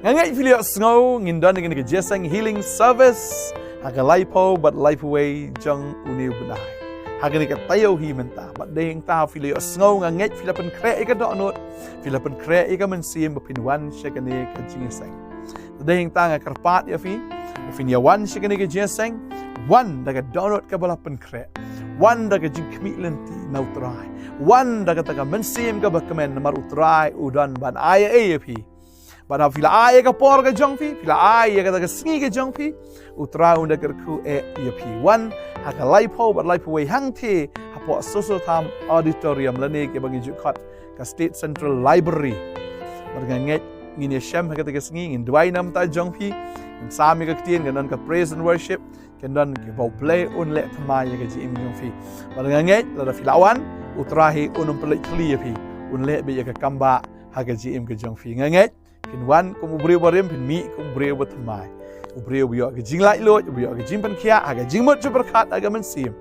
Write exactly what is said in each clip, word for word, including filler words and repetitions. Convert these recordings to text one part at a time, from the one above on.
Nga ngeit phi la ïohsngew, ngin don ïa kane ka jingïaseng healing service ha ka laiphew bad laiphew wei jong une u bnai. Ha kane ka taïew hi mynta, bad dei hangta phi la ïohsngew, nga ngeit phi la pynkhreh ïa ka dohnud, phi la pynkhreh ïa ka mynsiem ba phin wan sha kane ka jingïaseng. Te dei hangta nga kyrpad ïa phi, ba phin ïa wan sha kane ka jingïaseng, wan da ka dohnud kaba la pynkhreh, wan da ka jingkhmih lynti na u Trai, wan da kata ka mynsiem kaba kmen, namar u Trai u don ban ai ei ïa phi. Bad haba phi la ai ïa ka por ka jong phi, phi la ai ïa kata ka sngi ka jong phi, u Trai un da kyrkhu eh ïa phi. Wan ha ka laiphew bad laiphew wei hangtei hapoh Soso Tham Auditorium lane kaba ngi ju khot ka State Central Library. Bad nga ngeit ngin ïashem ha kata ka sngi, ngin duwai namar ta jong phi, ngin sam ïa ka ktien, ngin don ka praise and worship, ngin don kaba u Blei un leh thymmai ïa ka jingim jong phi. Bad nga ngeit lada phi la wan, u Trai hi un ym pynleit khlieh ïa phi, un leh beit ïa ka kam ba ha ka jingim ka jong phi. Nga ngeit phin wan kum u briew barim, phin mih kum u briew bathymmai, u briew ba ïoh ka jinglaitluid, ba ïoh ka jingpynkhiah ha ka jingmut jingpyrkhat ha ka mynsiem.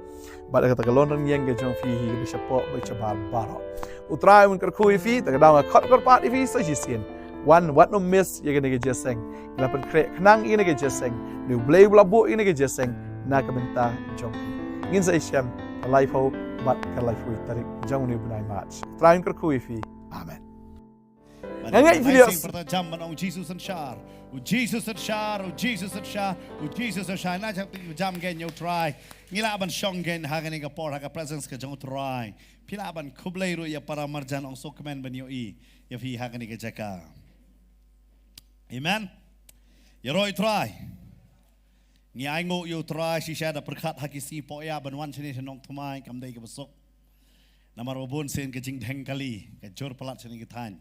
Bad kata ka lon rynïeng ka jong phi hi kaba shapoh ba shabar baroh. U Trai un kyrkhu ïa phi, ta ka daw nga khot kyrpad ïa phi sa shisien. Wan, wat nym miss ïa kane ka jingïaseng. Ngi la pynkhreh khnang ïa kane ka jingïaseng. Une u Blei u la buh ïa kane ka jingïaseng na ka bynta jong phi. Ngin sa ïashem ka laiphew bad ka laiphew wei tarik jong une u bnai March. U Trai un kyrkhu ïa phi. Amen. Nga ngeit phi la ïohsngew. Pyrta jam ban ong Jisu synshar. U Jisu synshar, u Jisu synshar, u Jisu synshar. Na jam, jam kein ïa u Trai. Ngi lah ban shong kein ha kane ka por ha ka presence ka jong u Trai. Phi lah ban khublei ruh ïa para marjan, ong sngewkmen ban ïohi ïa phi ha kane ka jaka. Amen. Ïaroh ïa u Trai. Ngi ainguh ïa u Trai shisha da pyrkhat ha ki sngi poh ïa ban wan shane sha Nongthymmai kam dei kaba suk. Namar ba bun sien ka jingdheng kali ka jur palat shane ka thaiñ.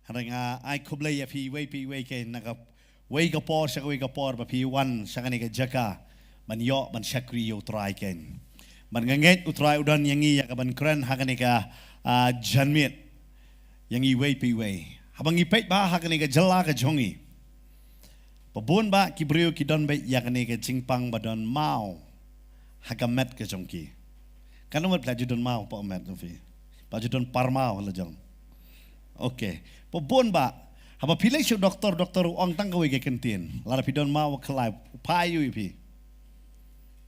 Hynrei nga ai khublei ïa phi iwei pa iwei kein na kawei ka por sha kawei ka por ba phi wan sha kane ka jaka ban ïoh ban shakri ïa u Trai kein. Bad nga ngeit u Trai u don ïa ngi ïa ka ban kren ha kane ka, ah, janmiet ïa ngi iwei pa iwei. Haba ngi peit bha ha kane ka jylla ka jong ngi, ba bun bah ki briew ki don beit ïa kane ka jingpang ba don maw ha ka met ka jong ki. Katno ngut phi la ju don maw hapoh met jong phi? Phi la ju don par maw la jong? Okay. Ba bun bah, haba phi leit sha u doktor, doktor u ong tang kawei ka kyntien. Lada phi don maw khlaiñ, u phah aïu ïa phi?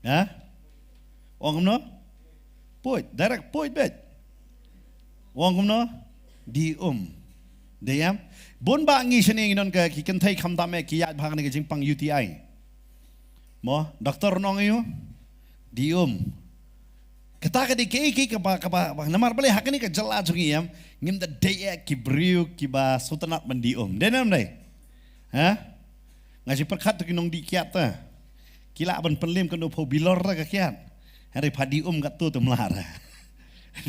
Ha? Ong kumno? Puid, direct puid beit. Ong kumno? Dih um. Dei em? Bun bah ngi shane ngi don ka ki kynthei khamtam eh ki ïaid bha kane ka jingpang U T I. Mo, doktor u ong aïu? Dih um. Kata ka dei kaei kaei kaba, kaba, ba, namar balei ha kane ka jylla jong ngi em, ngim da dei eh ki briew kiba sngewtynnat ban dih um. Dei ne em dei? Ha? Nga shu pyrkhat to ki nongdih kiad ta. Ki lah ban pynlem katno phew bilor ta ka kiad. Hynrei pha dih um katto te mlar.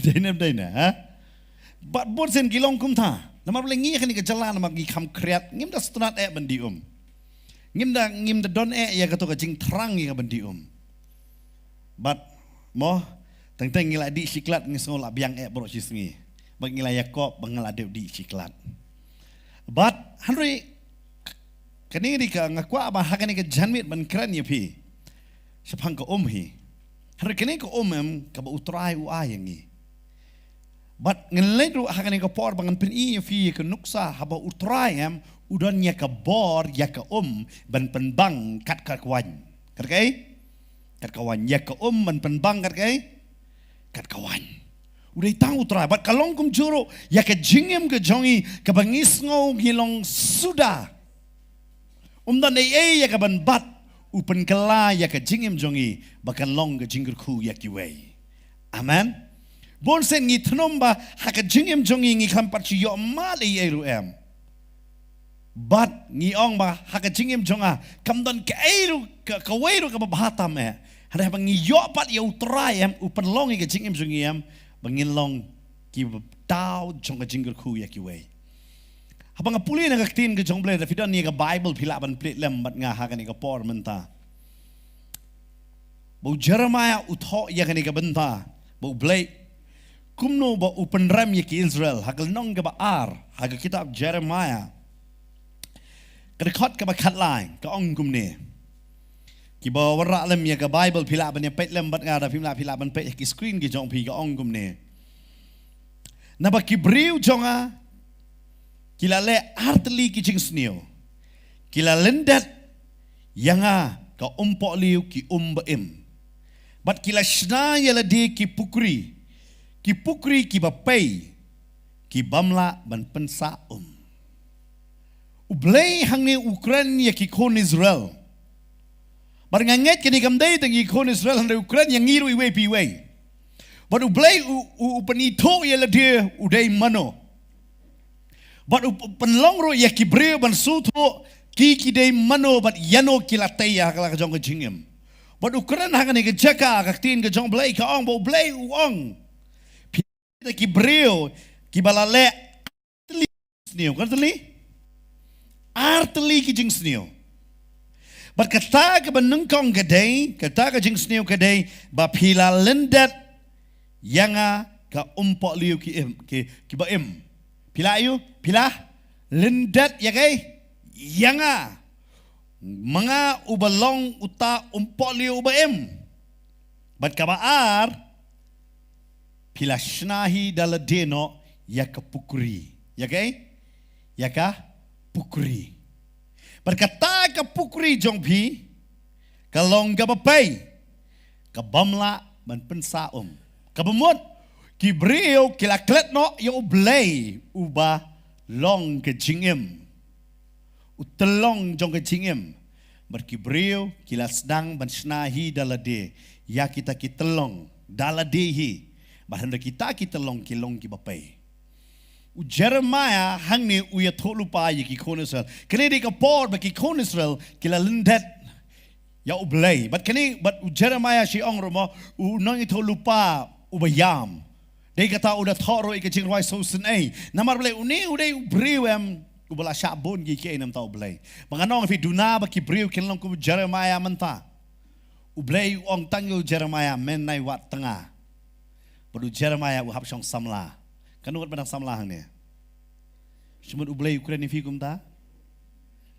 Dei ne em dei ne, ha? Bad bun sien ki long kumta. Namar balei ngi ha kane ka jylla namar ngi kham khriat, ngim da sngewtynnat eh ban dih um. Ngim da, ngim da don eh ïa kato ka jingthrang ïa ka ban dih um. Bad mo, teng teng ngi la dih shi klat ngi sngew la biang eh baroh shi sngi. Bad ngi la ïakop ba nga la dep dih shi klat. Bad hynrei kane dei ka nga kwah ba ha kane ka janmiet ban kren ïa phi shaphang ka um hi. Hynrei kane ka um em kaba u Trai u ai ïa ngi. Bad ngan leit ruh ha kane ka por ba ngan pyni ïa phi ïa ka nuksa haba u Trai em u don ïa ka bor ïa ka um ban pynbang kat ka kwaiñ. Kat kaei? Kat ka waiñ. Ïa ka um ban pynbang kat kaei? Kat ka waiñ. U dei tang u Trai. Bad ka long kumjuh ruh ïa ka jingim ka jong ngi kaba ngi sngew ngi long suda. Um don ei ei ïa ka ban bat, u pynkylla ïa ka jingim jong ngi ba kan long ka jingkyrkhu ïa kiwei. Amen. Bun sien ngi thnum ba ha ka jingim jong ngi ngi kham pat shu ïoh mad ei ei ruh em. Bad ngi ong ba ha ka jingim jong nga kam don kaei ruh ka, kawei ruh kaba bha tam eh. Hynrei haba ngi ïoh pat ïa u Trai em, u pynlong ïa ka jingim jong ngi em, ba ngin long ki daw jong ka jingkyrkhu ïa kiwei. Haba nga pule na ka ktien ka jong U Blei, lada phi don ïa ka Baibl phi lah ban plie lem bad nga ha kane ka por mynta. Ba u Jeremiah u thoh ïa kane ka bynta ba U Blei kumno ba u pynrem ïa ki Israel, ha ka lynnong kaba ar ha ka kitab Jeremiah, ka dkhot kaba khatlai, ka ong kumne. Kiba wanrah lem ïa ka Baibl phi lah ban ïa peit lem bad nga, lada phim lah phi lah ban peit ha ki screen ki jong phi, ka ong kumne. Naba ki briew jong nga ki la leh artylli ki jingsniew. Ki la lyndet ïa nga ka umpohliew ki um ba im, bad ki la shna ïa lade ki pukri, ki pukri kiba pei, ki bym lah ban pynsah um. U Blei hangne u kren ïa ki khun Israel. Bad nga ngeit kane kam dei tang ïa ki khun Israel, hynrei u kren ïa ngi ruh iwei pa iwei. Bad u Blei u, u, u pynithuh ïa lade u dei mano. Bad u pynlong ruh ïa ki briew ban sngewthuh ki ki dei mano bad ïano ki la tei ïa ka la ka jong ka jingim. Bad u kren ha kane ka jaka, ka ktien ka jong u Blei ka ong ba u Blei u ong, phi, ki briew kiba la leh sniew, ka tylli, ar tylli ki jingsniew. Bad kata kaba nyngkong ka dei, kata ka jingsniew ka dei ba phi la lyndet ïa nga ka umpohliew ki im, ki, kiba im. Phi la ïoh, phi la lyndet ïa kaei? Ïa nga. Ma nga uba long uta umpohliew uba im. Bad kaba ar, phi la shna hi da lade noh ïa ka pukri. Ïa kaei? Ïa ka pukri. Bad kata ka pukri jong phi ka long kaba pei, ka bym lah ban pynsah um. Kaba mut, ki briew ki la klet noh ïa u Blei uba long ka jingim, u tyllong jong ka jingim. Bad ki briew ki la sdang ban shna hi da lade ïa kita ki tyllong da lade hi. Bad hynrei kita ki tyllong ki long kiba pei. U Jeremiah hangne u ïathuh lypa ïa ki khun Israel. Kane dei ka por ba ki khun Israel ki la lyndet ïa u Blei. Bad kane, bad u Jeremiah shi ong ruh mo, u nongïathuh lypa uba ïam. Dei kata u da thoh ruh ïa ka jingrwai sngewsynei. Namar balei? Une u dei u briew em uba la shah bun ki kiei na bynta u Blei. Ba ngan ong ïa phi, duna ba ki briew kin long kum u Jeremiah mynta, u Blei u ong tang ïa u Jeremiah, men nai wad tnga. Bad u Jeremiah u hap shong samla. Katno ngut ba dang samla hangne? Shu mut u Blei u kren ïa phi kumta?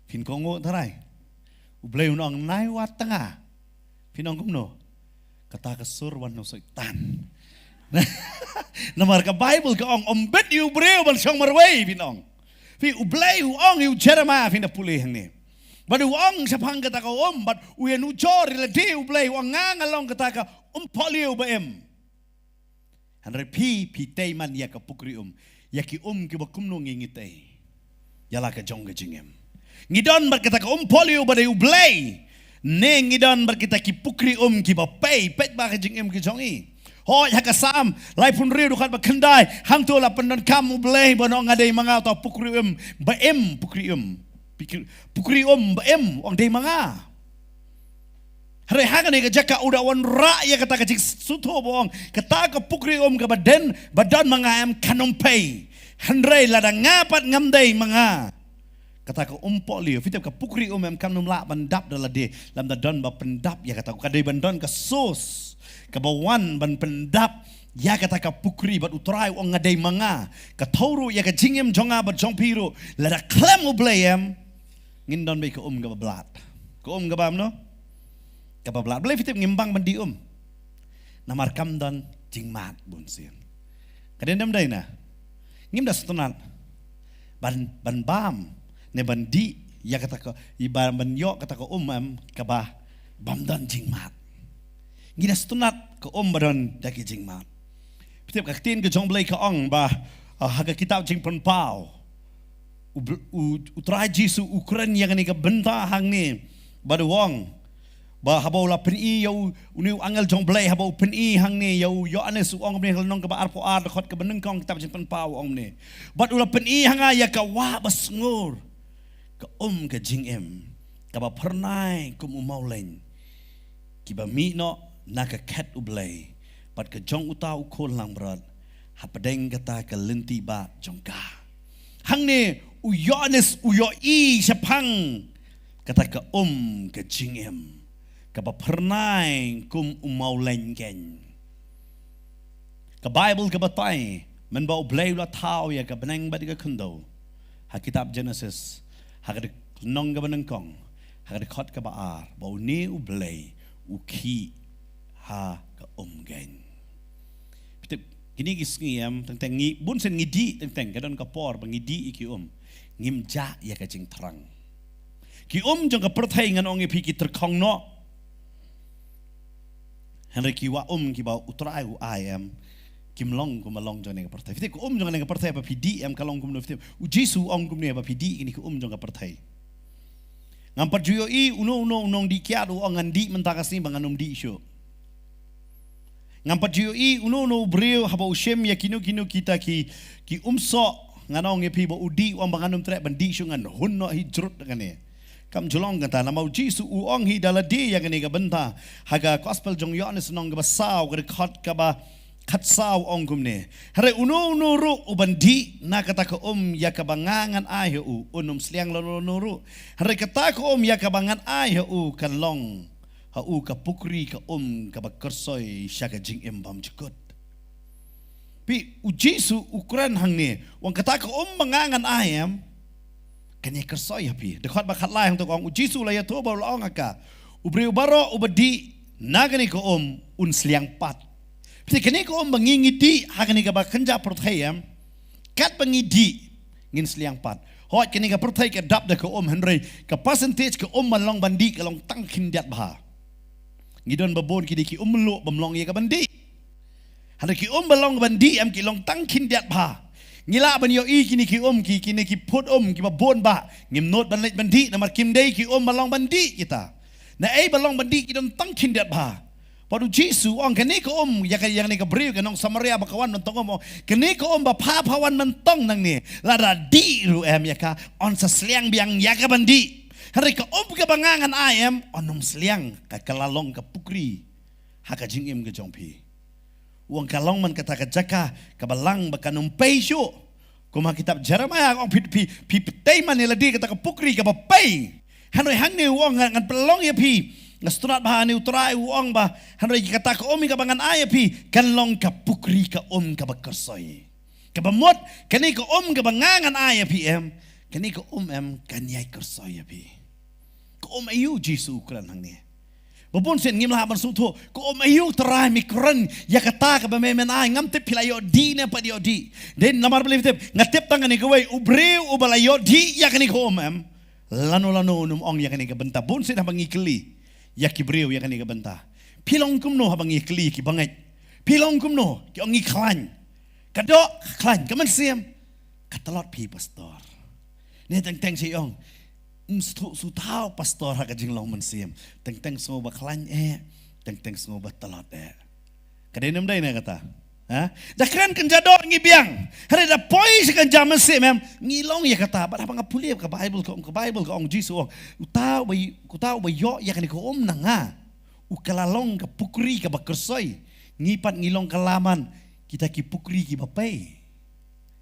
Phin kohnguh tharai. U Blei un ong nai wad tnga. Phin ong kumno? Kata ka sur wan na u Soitan. Namar ka Baibl ka ong, ym bit ïa u briew ban shong marwei, phin ong. Phi, u Blei u ong ïa u Jeremiah, phin da pule hangne. Bad u ong shaphang kata ka um, bad u ïanujor ïa lade u Blei, u ong nga nga long kata ka umpohliew ba im. Hynrei phi, phi tei man ïa ka pukri um. Ïa ki um kiba kumno ngi, ngi tei ïa la ka jong ka jingim? Ngi don bad kata ka umpohliew ba dei u Blei, ne ngi don bad kita ki pukri um kiba pei, peit ba ka jingim ka jong ngi. Hooid, ha ka Salm laiphew hynriew dkhot ba khyndai, hangto la pyndonkam u Blei ban ong nga dei ma nga uta u pukri um ba im, pukri um. Pukri, pukri um ba im, ong dei ma nga. Hynrei ha kane ka jaka u da wanrah ïa kata ka jingsngewthuh ba ong kata ka pukri um kaba don, ba don ma nga em kan ym pei. Hynrei lada nga pat ngam dei ma nga, kata ka umpohliew, phi tip, ka pukri um em kan ym lah ban dap da lade, lymda don ba pyndap ïa kata, ka dei ban don ka source kaba wan ban pyndap ïa kata ka pukri. Bad u Trai u ong nga dei ma nga. Ka thew ruh ïa ka jingim jong nga bad jong phi ruh, lada khlem u Blei em, ngin don beit ka um kaba blad. Ka um kaba mano? Kaba blad. Balei phi tip ngim bang ban dih um? Namar kam don jingmad bunsien. Ka dei, ym dei na? Ngim da sngewtynnat ban, ban bam ne ban dih ïa kata ka, i ban, ban ïoh kata ka um em kaba bym don jingmad. Ngi da sngewtynnat ka um ba don da ki jingmad. Phi tip, ka ktien ka jong u Blei ka ong ba, ah, ha ka kitab Jingpynpaw, u Bl-, u, u Trai Jisu u kren ïa kane ka bynta hangne, bad u ong ba haba u la pyni ïa u, une u angel jong u Blei, haba u pyni hangne ïa u Ïoannis, u ong kumne, lynnong kaba arphew ar, dkhot kaba nyngkong, kitab Jingpynpaw, u ong kumne: Bad u la pyni ha nga ïa ka wah basngur, ka um ka jingim, kaba phyrnai kum u mawleiñ, kiba mih noh na ka khet u Blei bad ka jong uta u khun langbrot, hapdeng kata ka lynti bah jong ka. Hangne u Ïoannis u ïohi shaphang kata ka um ka jingim, kaba phyrnai kum u mawleiñ keiñ. Ka Baibl ka batai, mynba u Blei u la thaw ïa ka bneng bad ïa ka khyndew, ha kitab Jenesis, ha ka lynnong kaba nyngkong, ha ka dkhot kaba ar, ba une u Blei u khih ha ka um keiñ. Phi tip, kine ki sngi em, teng teng ngi, bunsien ngi dih, teng teng ka don ka por ba ngi dih ïa ki um, ngim jah ïa ka jingthrang. Ki um jong ka pyrthei ngan ong ïa phi ki tyrkhong noh. Hynrei ki wah um kiba U Trai u ai em, kim long kumba long jong kane ka pyrthei. Phi tip, ki um jong kane ka pyrthei ba phi dih em ka long kumno, phi tip? U Jisu u ong kumne ba phi dih kine ki um jong ka pyrthei. Ngam pat ju ïohi uno uno u nongdih kiad u ong ngan dih mynta ka sngi ba ngan ym dih shuh. Ngam pat ju ïohi uno uno u briew haba u shim ïa kino kino kita ki, ki umsoh, ngan ong ïa phi, ba u dih u ong ba ngan ym treh ban dih shuh, ngan hun noh hi jrut kane. Kam ju long kata, namar U Jisu u ong hi da lade ïa kane ka bynta ha ka Gospel jong Ïoannis lynnong kaba saw, ka dkhot kaba khatsaw, u ong kumne: Hynrei uno uno ruh uban dih na kata ka um ïa kaba nga ngan ai ha u, un ym sliang lano lano ruh. Hynrei kata ka um ïa kaba ngan ai ha u kan long ha u ka pukri ka um kaba kyrsoi sha ka jingim bymjukut. Phi, U Jisu u kren hangne, u ong kata ka um ba nga ngan ai em, kan ïai kyrsoi ha phi. Dkhot ba khatlai hangto ka ong, U Jisu u la ïathuh bad u la ong ha ka: U briew baroh uba dih na kane ka um un sliang pat. Phi, kane ka um ba ngi ngi dih ha kane kaba kynja pyrthei em, katba ngi dih ngin sliang pat. Hooid, kane ka pyrthei ka dap da ka um, hynrei ka percentage ka um ban long ban dih ka long tang khyndiat bha. Ngi don ba bun kine ki um mluh bym long ïa ka ban dih. Hynrei ki um ba long ban dih em ki long tang khyndiat bha. Ngi lah ban ïohi kine ki um, ki, kine ki phut um kiba bun bha, ngim nud ban leit ban dih namar kim dei ki um ba long ban dih kita. Naei ba long ban dih ki don tang khyndiat bha. Bad U Jisu u ong kane ka um, ïa ka, ïa kane ka briew, ka nong Samaria ba ka wan ban tong um, u ong kane ka um ba pha pha wan ban tong nangne, lada dih ruh em ïa ka, yn sa sliang biang ïa ka ban dih. Hynrei ka um kaba nga ngan ai em, yn ym sliang, ka, ka la long ka pukri ha ka jingim ka jong phi. U ong ka long man kata ka jaka kaba lang ba kan ym pei shuh. Kum ha kitab Jeremiah ka ong, phi, phi, phi, phi tei man ïa lade kata ka pukri kaba pei. Hynrei hangne u ong ngan, ngan pynlong ïa phi. Nga sngewtynnat ba hangne U Trai u ong ba, hynrei kata ka um kaba ngan ai ïa phi kan long ka pukri ka um kaba kyrsoi. Kaba mut, kane ka um kaba nga ngan ai ïa phi em, kane ka um em kan ïai kyrsoi ïa phi. Ka um aïu Jisu u kren hangne? Ba bun sien ngim lah ban sngewthuh. Ka um aïu Trai me kren ïa kata kaba me men ai? Ngam tip phi la ïoh dih ne pat ïoh dih. Dei namar balei phi tip? Nga tip tang kane kawei, u briew uba la ïoh dih ïa kane ka um em, lano lano un ym ong ïa kane ka bynta. Bun sien haba ngi kylli ïa ki briew ïa kane ka bynta, phi long kumno? Haba ngi kylli ki bangeit, phi long kumno? Ki ong ngi khlaiñ. Ka doh, ka khlaiñ, ka mynsiem. Ka tlot phi pastor. Ne teng teng shi ong, ym sngewthuh shu thaw pastor ha ka jinglong mynsiem. Teng teng sngew ba khlaiñ eh, teng teng sngew ba tlot eh. Ka dei ne ym dei ne kata? Ha? Da kren kynja doh ngi biang. Hynrei da poi sha kynja mynsiem em, ngi long ïa kata. Bad haba nga pule ka Baibl ka ong, ka Baibl ka ong, Jisu ong, uta uba, uta uba ïoh ïa kane ka um na nga, u ka la long ka pukri kaba kyrsoi. Ngi pat ngi long ka la man kita ki pukri kiba pei.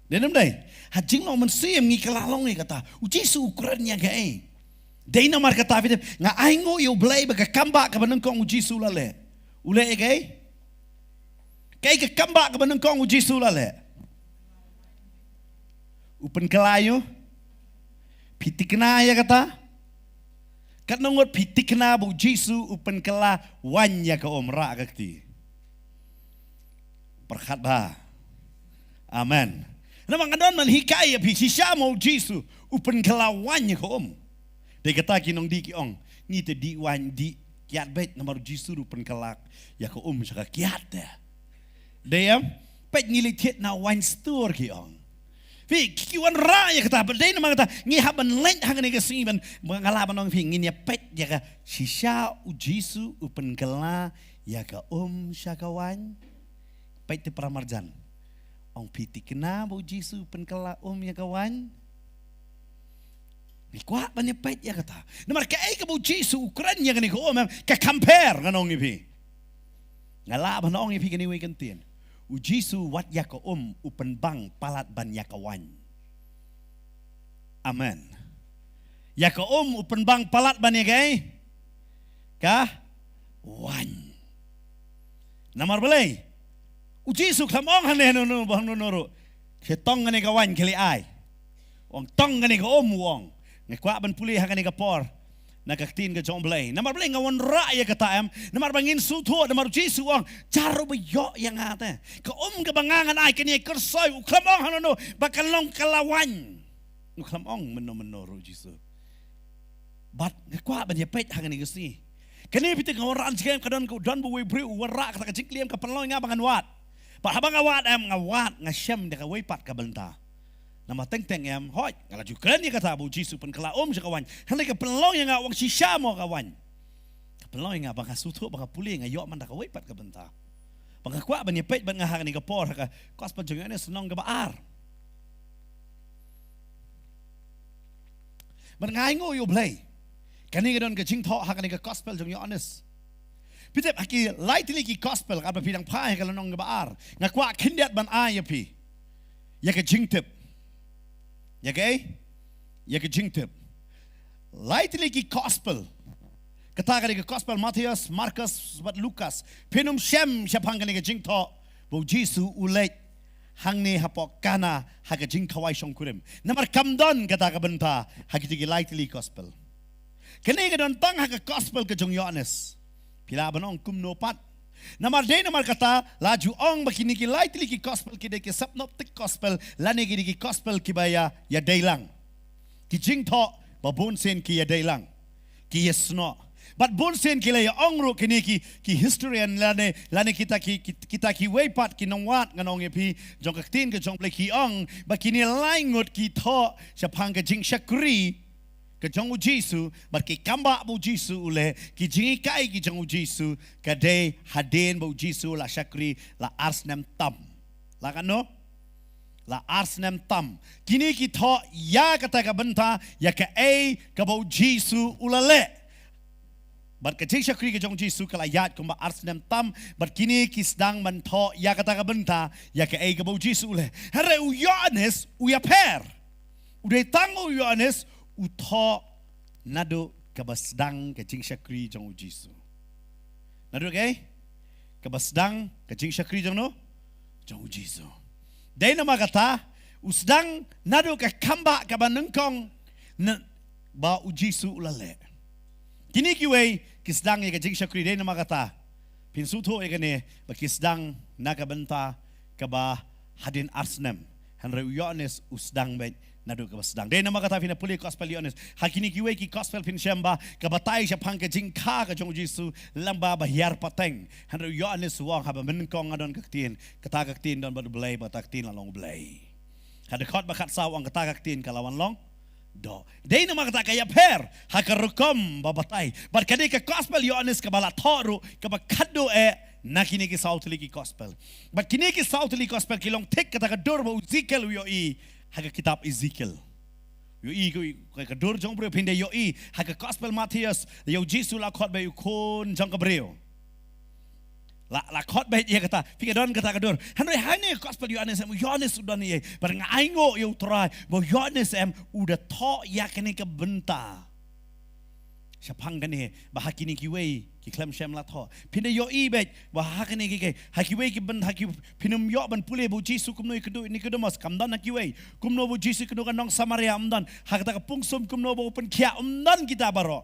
Dei ne ym dei? Ha jinglong mynsiem ngi ka la long ïa kata. U Jisu u kren ïa kaei? Dei namar kata phi tip, nga ainguh ïa U Blei ba ka kam ba kaba nyngkong U Jisu u la leh. U leh ïa kaei? Kaei ka kam ba kaba nyngkong U Jisu u la leh? U pynkylla ïa u. Phi thikna ïa kata? Katno ngut phi thikna ba U Jisu u pynkylla waiñ ïa ka um? Rah ka kti. Pyrkhat bha. Amen. Namar nga don ban hikai ïa phi shisha ma U Jisu u pynkylla waiñ ïa ka um. Dei kata ki nongdih ki ong, ngi te dih waiñ dih kiad beit namar U Jisu u pynkylla ïa ka um sha ka kiad te. Dei em? Peit ngi leit thied na wine store ki ong. Phi, ki, ki wanrah ïa kata, ba dei namar kata ngi hap ban leit hangne ka sngi ban, ba nga lah ban ong phi ngin ïa peit ïa ka shisha U Jisu u pynkylla ïa ka um sha ka waiñ. Peit te para marjan. Ong phi thikna ba U Jisu u pynkylla um ïa ka waiñ. Ngi kwah ban ïa peit ïa kata. Namar kaei kaba U Jisu u kren ïa kane ka um em, ka compare ngan ong ïa phi. Nga lah ban ong ïa phi kane wei ka ktien. U Jisu wat ïa ka um u pynbang palat ban ïa ka waiñ. Amen. Ïa ka um u pynbang palat ban ïa kaei? Ka waiñ. Namar balei? U Jisu khlem ong hangne hangno hangno ruh, khie tong kane ka waiñ khie leit ai. U ong tong kane ka um, u ong. Nga kwah ban pule ha kane ka por na ka ktien ka jong U Blei. Namar balei nga wanrah ïa kata em? Namar ba ngin sngewthuh namar U Jisu u ong, jar ruh ba ïoh ïa nga te. Ka um kaba nga ngan ai kan ïai kyrsoi. U khlem ong hangno hangno ba kan long ka la waiñ. U khlem ong mynno mynno ruh U Jisu. Bad nga kwah ban ïa peit ha kane ka sngi. Kane phi tip nga wanrah jingim ka don, ka don ba uwei u briew u wanrah kata ka jingkylli em, ka pynlong ïa nga ba ngan wad. Bad haba nga wad em, nga wad, nga shem da kawei pat ka bynta. Namar teng teng em, hooid, nga la ju kren ïa kata ba u Jisu pynkylla um sha ka waiñ. Hynrei ka pynlong ïa nga, u ong shisha mo ka waiñ. Ka pynlong ïa nga ba nga sngewthuh, ba nga pule, nga ïoh man da kawei pat ka bynta. Ba nga kwah ban ïa peit bad nga ha kane ka por ha ka Gospel jong u Ïoannis lynnong kaba ar. Bad nga ainguh ïa U Blei. Kane ka don ka jingthoh ha kane ka Gospel jong u Ïoannis. Phi tip ha ki lai tylli ki Gospel, katba phi dang phai ha ka lynnong kaba ar, nga kwah khyndiat ban ai ïa phi ïa ka jingtip. Ïa kaei? Ïa ka jingtip. Lai tylli ki Gospel, kata ka dei ka Gospel Mathaios, Markos bad Lukas, phin ym shem shaphang kane ka jingthoh ba u Jisu u leit hangne hapoh Kana ha ka jingkhawai shongkurim. Namar kam don kata ka bynta ha kito ki lai tylli ki Gospel. Kane ka don tang ha ka Gospel ka jong u Ïoannis. Phi lah ban ong kumno pat? Namar dei namar kata la ju ong ba kine ki lai tylli ki Gospel ki dei ki synoptic Gospel, lane ki dei ki Gospel kiba ïa, ïadei lang. Ki jingthoh ba bun sien ki ïadei lang, ki ïasnoh. Bad bun sien ki la ïa ong ruh, kine ki, ki historian lane, lane kita ki, ki, kita kiwei pat ki nongwad, ngan ong ïa phi, jong ka ktien ka jong U Blei, ki ong ba kine lai ngut ki thoh shaphang ka jingshakri ka jong u Jisu, bad ki kam ba u Jisu u leh, ki jinghikai ki jong u Jisu, ka dei hadien ba u Jisu la shakri la ar snem tam. La katno? La ar snem tam. Kine ki thoh ïa kata ka bynta ïa kaei kaba u Jisu u la leh. Bad ka jingshakri ka jong u Jisu ka la ïaid kumba ar snem tam, bad kine ki sdang ban thoh ïa kata ka bynta ïa kaei kaba u Jisu u leh. Hynrei u Ïoannis u ïapher. U dei tang u Ïoannis u thoh naduh kaba sdang ka jingshakri jong u Jisu. Naduh kaei? Kaba sdang ka jingshakri jong no? Jong u Jisu. Dei namar kata u sdang naduh ka kam ba kaba nyngkong, na, ba u Jisu u la leh. Kine kiwei ki sdang ïa ka jingshakri, dei namar kata phin sngewthuh ïa kane, ba ki sdang na ka bynta kaba hadien ar snem. Hynrei u Ïoannis u sdang beit naduh kaba sdang. Dei namar kata phin ïa pule Gospel Ïoannis. Ha kine kiwei ki Gospel phin shem ba ka batai shaphang ka jingkha ka jong u Jisu lyngba ba hiar pateng. Hynrei u Ïoannis u ong haba mynnyngkong nga don ka ktien, kata ka ktien don bad u Blei, bad kata ka ktien la long u Blei. Ha dkhot ba khatsaw u ong kata ka ktien ka la wan long doh. Dei namar kata ka ïapher ha ka rukom ba batai. Bad ka dei ka Gospel Ïoannis kaba la thoh ruh kaba khatduh eh na kine ki saw tylli ki Gospel. Bad kine ki saw tylli ki Gospel ki long thik kata ka dur ba u Ezekiel u ïohi ha ka kitab Ezekiel. U ïohi ka, ka, ka dur jong u briew, phin da ïohi ha ka Gospel Mathaios, ïa u Jisu la khot beit u khun jong ka briew. La, la khot beit ïa kata, phi, ka don kata ka dur. Hynrei hangne Gospel Ïoannis em, u Ïoannis u don ïa, bad nga ainguh ïa U Trai ba u Ïoannis em u da thoh ïa kane ka bynta shaphang kane, ba ha kine kiwei ki khlem shem la thoh. Phin da ïohi beit ba ha kine ki, ki, ha kiwei ki bynta, ha ki, phin ym ïoh ban pule ba u Jisu kumno u kynduh ïa u Nikodemos, kam don ha kiwei. Kumno ba u Jisu u kynduh ïa ka nong Samaria, ym don. Ha kata ka pungsum kumno ba u pynkhiah, ym don kita baroh.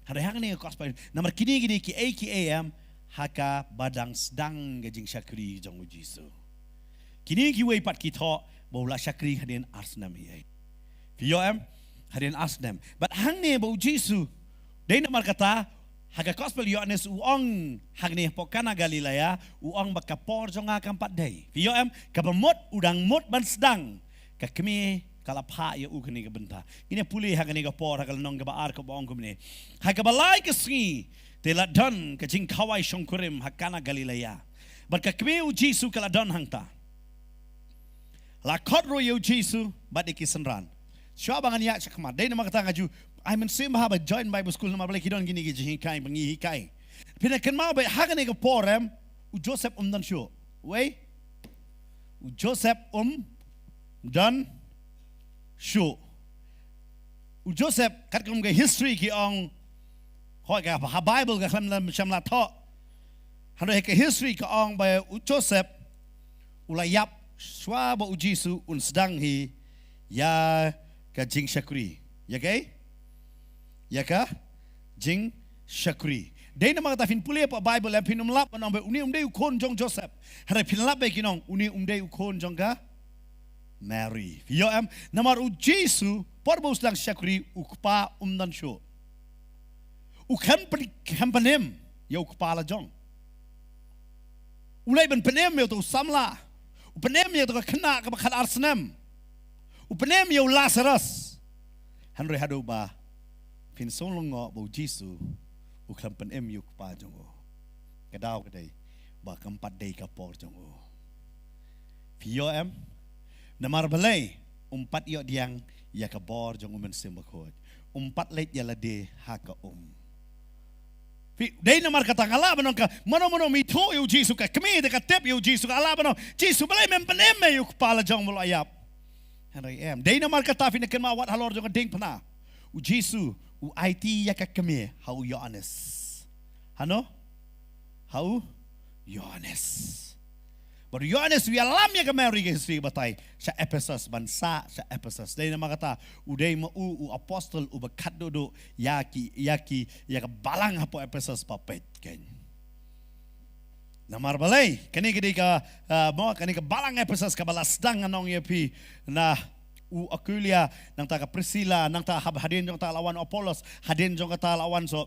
Hynrei ha kane ka Gospel, namar kine ki dei kiei kiei em ha kaba dang sdang ka jingshakri jong u Jisu. Kine kiwei pat ki thoh ba u la shakri hadien ar snem hi ei. Phi ïoh em? Hadien ar snem. Bad hangne ba u Jisu, dei namar kata ha ka Gospel Ïoannis u ong hangne hapoh Kana Galilea, u ong ba ka por jong nga kam pat dei. Phi ïoh em? Kaba mut u dang mut ban sdang, ka kmie ka la phah ïa u kane ka bynta. Ngin ïa pule ha kane ka por, ha ka lynnong kaba ar, kaba ong kumne: Ha kaba lai ka sngi te la don ka jingkhawai shongkurim ha Kana Galilea, bad ka kmie u Jisu ka la don hangta. La khot ruh ïa u Jisu bad ïa ki synran. Shuwa ba ngan ïaid shakhmat, dei namar kata nga ju ai mynsiem bha ba join Bible School, namar balei ki don kine ki jinghikai ba ngi hikai. Phin ïa kynmaw beit ha kane ka por em, u Joseph um don shuh. Wei? U Joseph um don shuh. U Joseph, katkum ka history ki ong, hooid ka ha Bible ka khlem la, shym la thoh. Hynrei ka history ka ong ba u Joseph u la ïap shuwa ba u Jisu un sdang hi ïa ka jingshakri. Ïa kaei? Ïa ka jingshakri. Dei namar kata phin pule hapoh Bible em, phin ym lap ban ong ba une um dei u khun jong Joseph. Hynrei phin lap ba kin ong une um dei u khun jong ka Mary. Phi ïoh em? Namar u Jisu por ba u sdang shakri u kpa um don shuh. U khlem pyn-, khlem pynim ïa u kpa la jong. U leit ban pynim ïa uto u samla. U pynim ïa uto ka khynnah kaba khatar snem. U pynim ïa u Lasarus. Hynrei haduh ba phin sngewlyngngoh ba u Jisu u khlem pynim ïa u kpa jong u, ka daw ka dei ba kam pat dei ka por jong u. Phi ïoh em? Namar balei? Um pat ïoh pdiang ïa ka bor jong u Mynsiem Bakhuid. Um pat leit ïa lade ha ka um. Phi, dei namar kata nga lah ban ong ka, mano mano ym ithuh ïa u Jisu, ka kmie te ka tip ïa u Jisu, ka lah ban ong, Jisu, balei mem pynim ïa u kpa la jong ba u la ïap? Hynrei em. Dei namar kata phin ïa kynmaw wat halor jong ka diengphna, u Jisu u aiti ïa ka kmie ha u Ïoannis. Hano? Ha u Ïoannis. Bad u Ïoannis u ïalam ïa ka Mary, ka history ka batai, sha Ephesus, ban sah sha Ephesus. Dei namar kata u dei ma u u apostol uba khatduh duh ïa ki, ïa ki, ïa ka balang hapoh Ephesus ba peit, keiñ. Namar balei? Kane ka dei ka, ah, mo, kane ka balang Ephesus kaba la sdang, ngan ong ïa phi, na u Aquila, nangta ka Priscilla, nangta hab-, hadien jong kata la wan u Apollos, hadien jong kata la wan, so,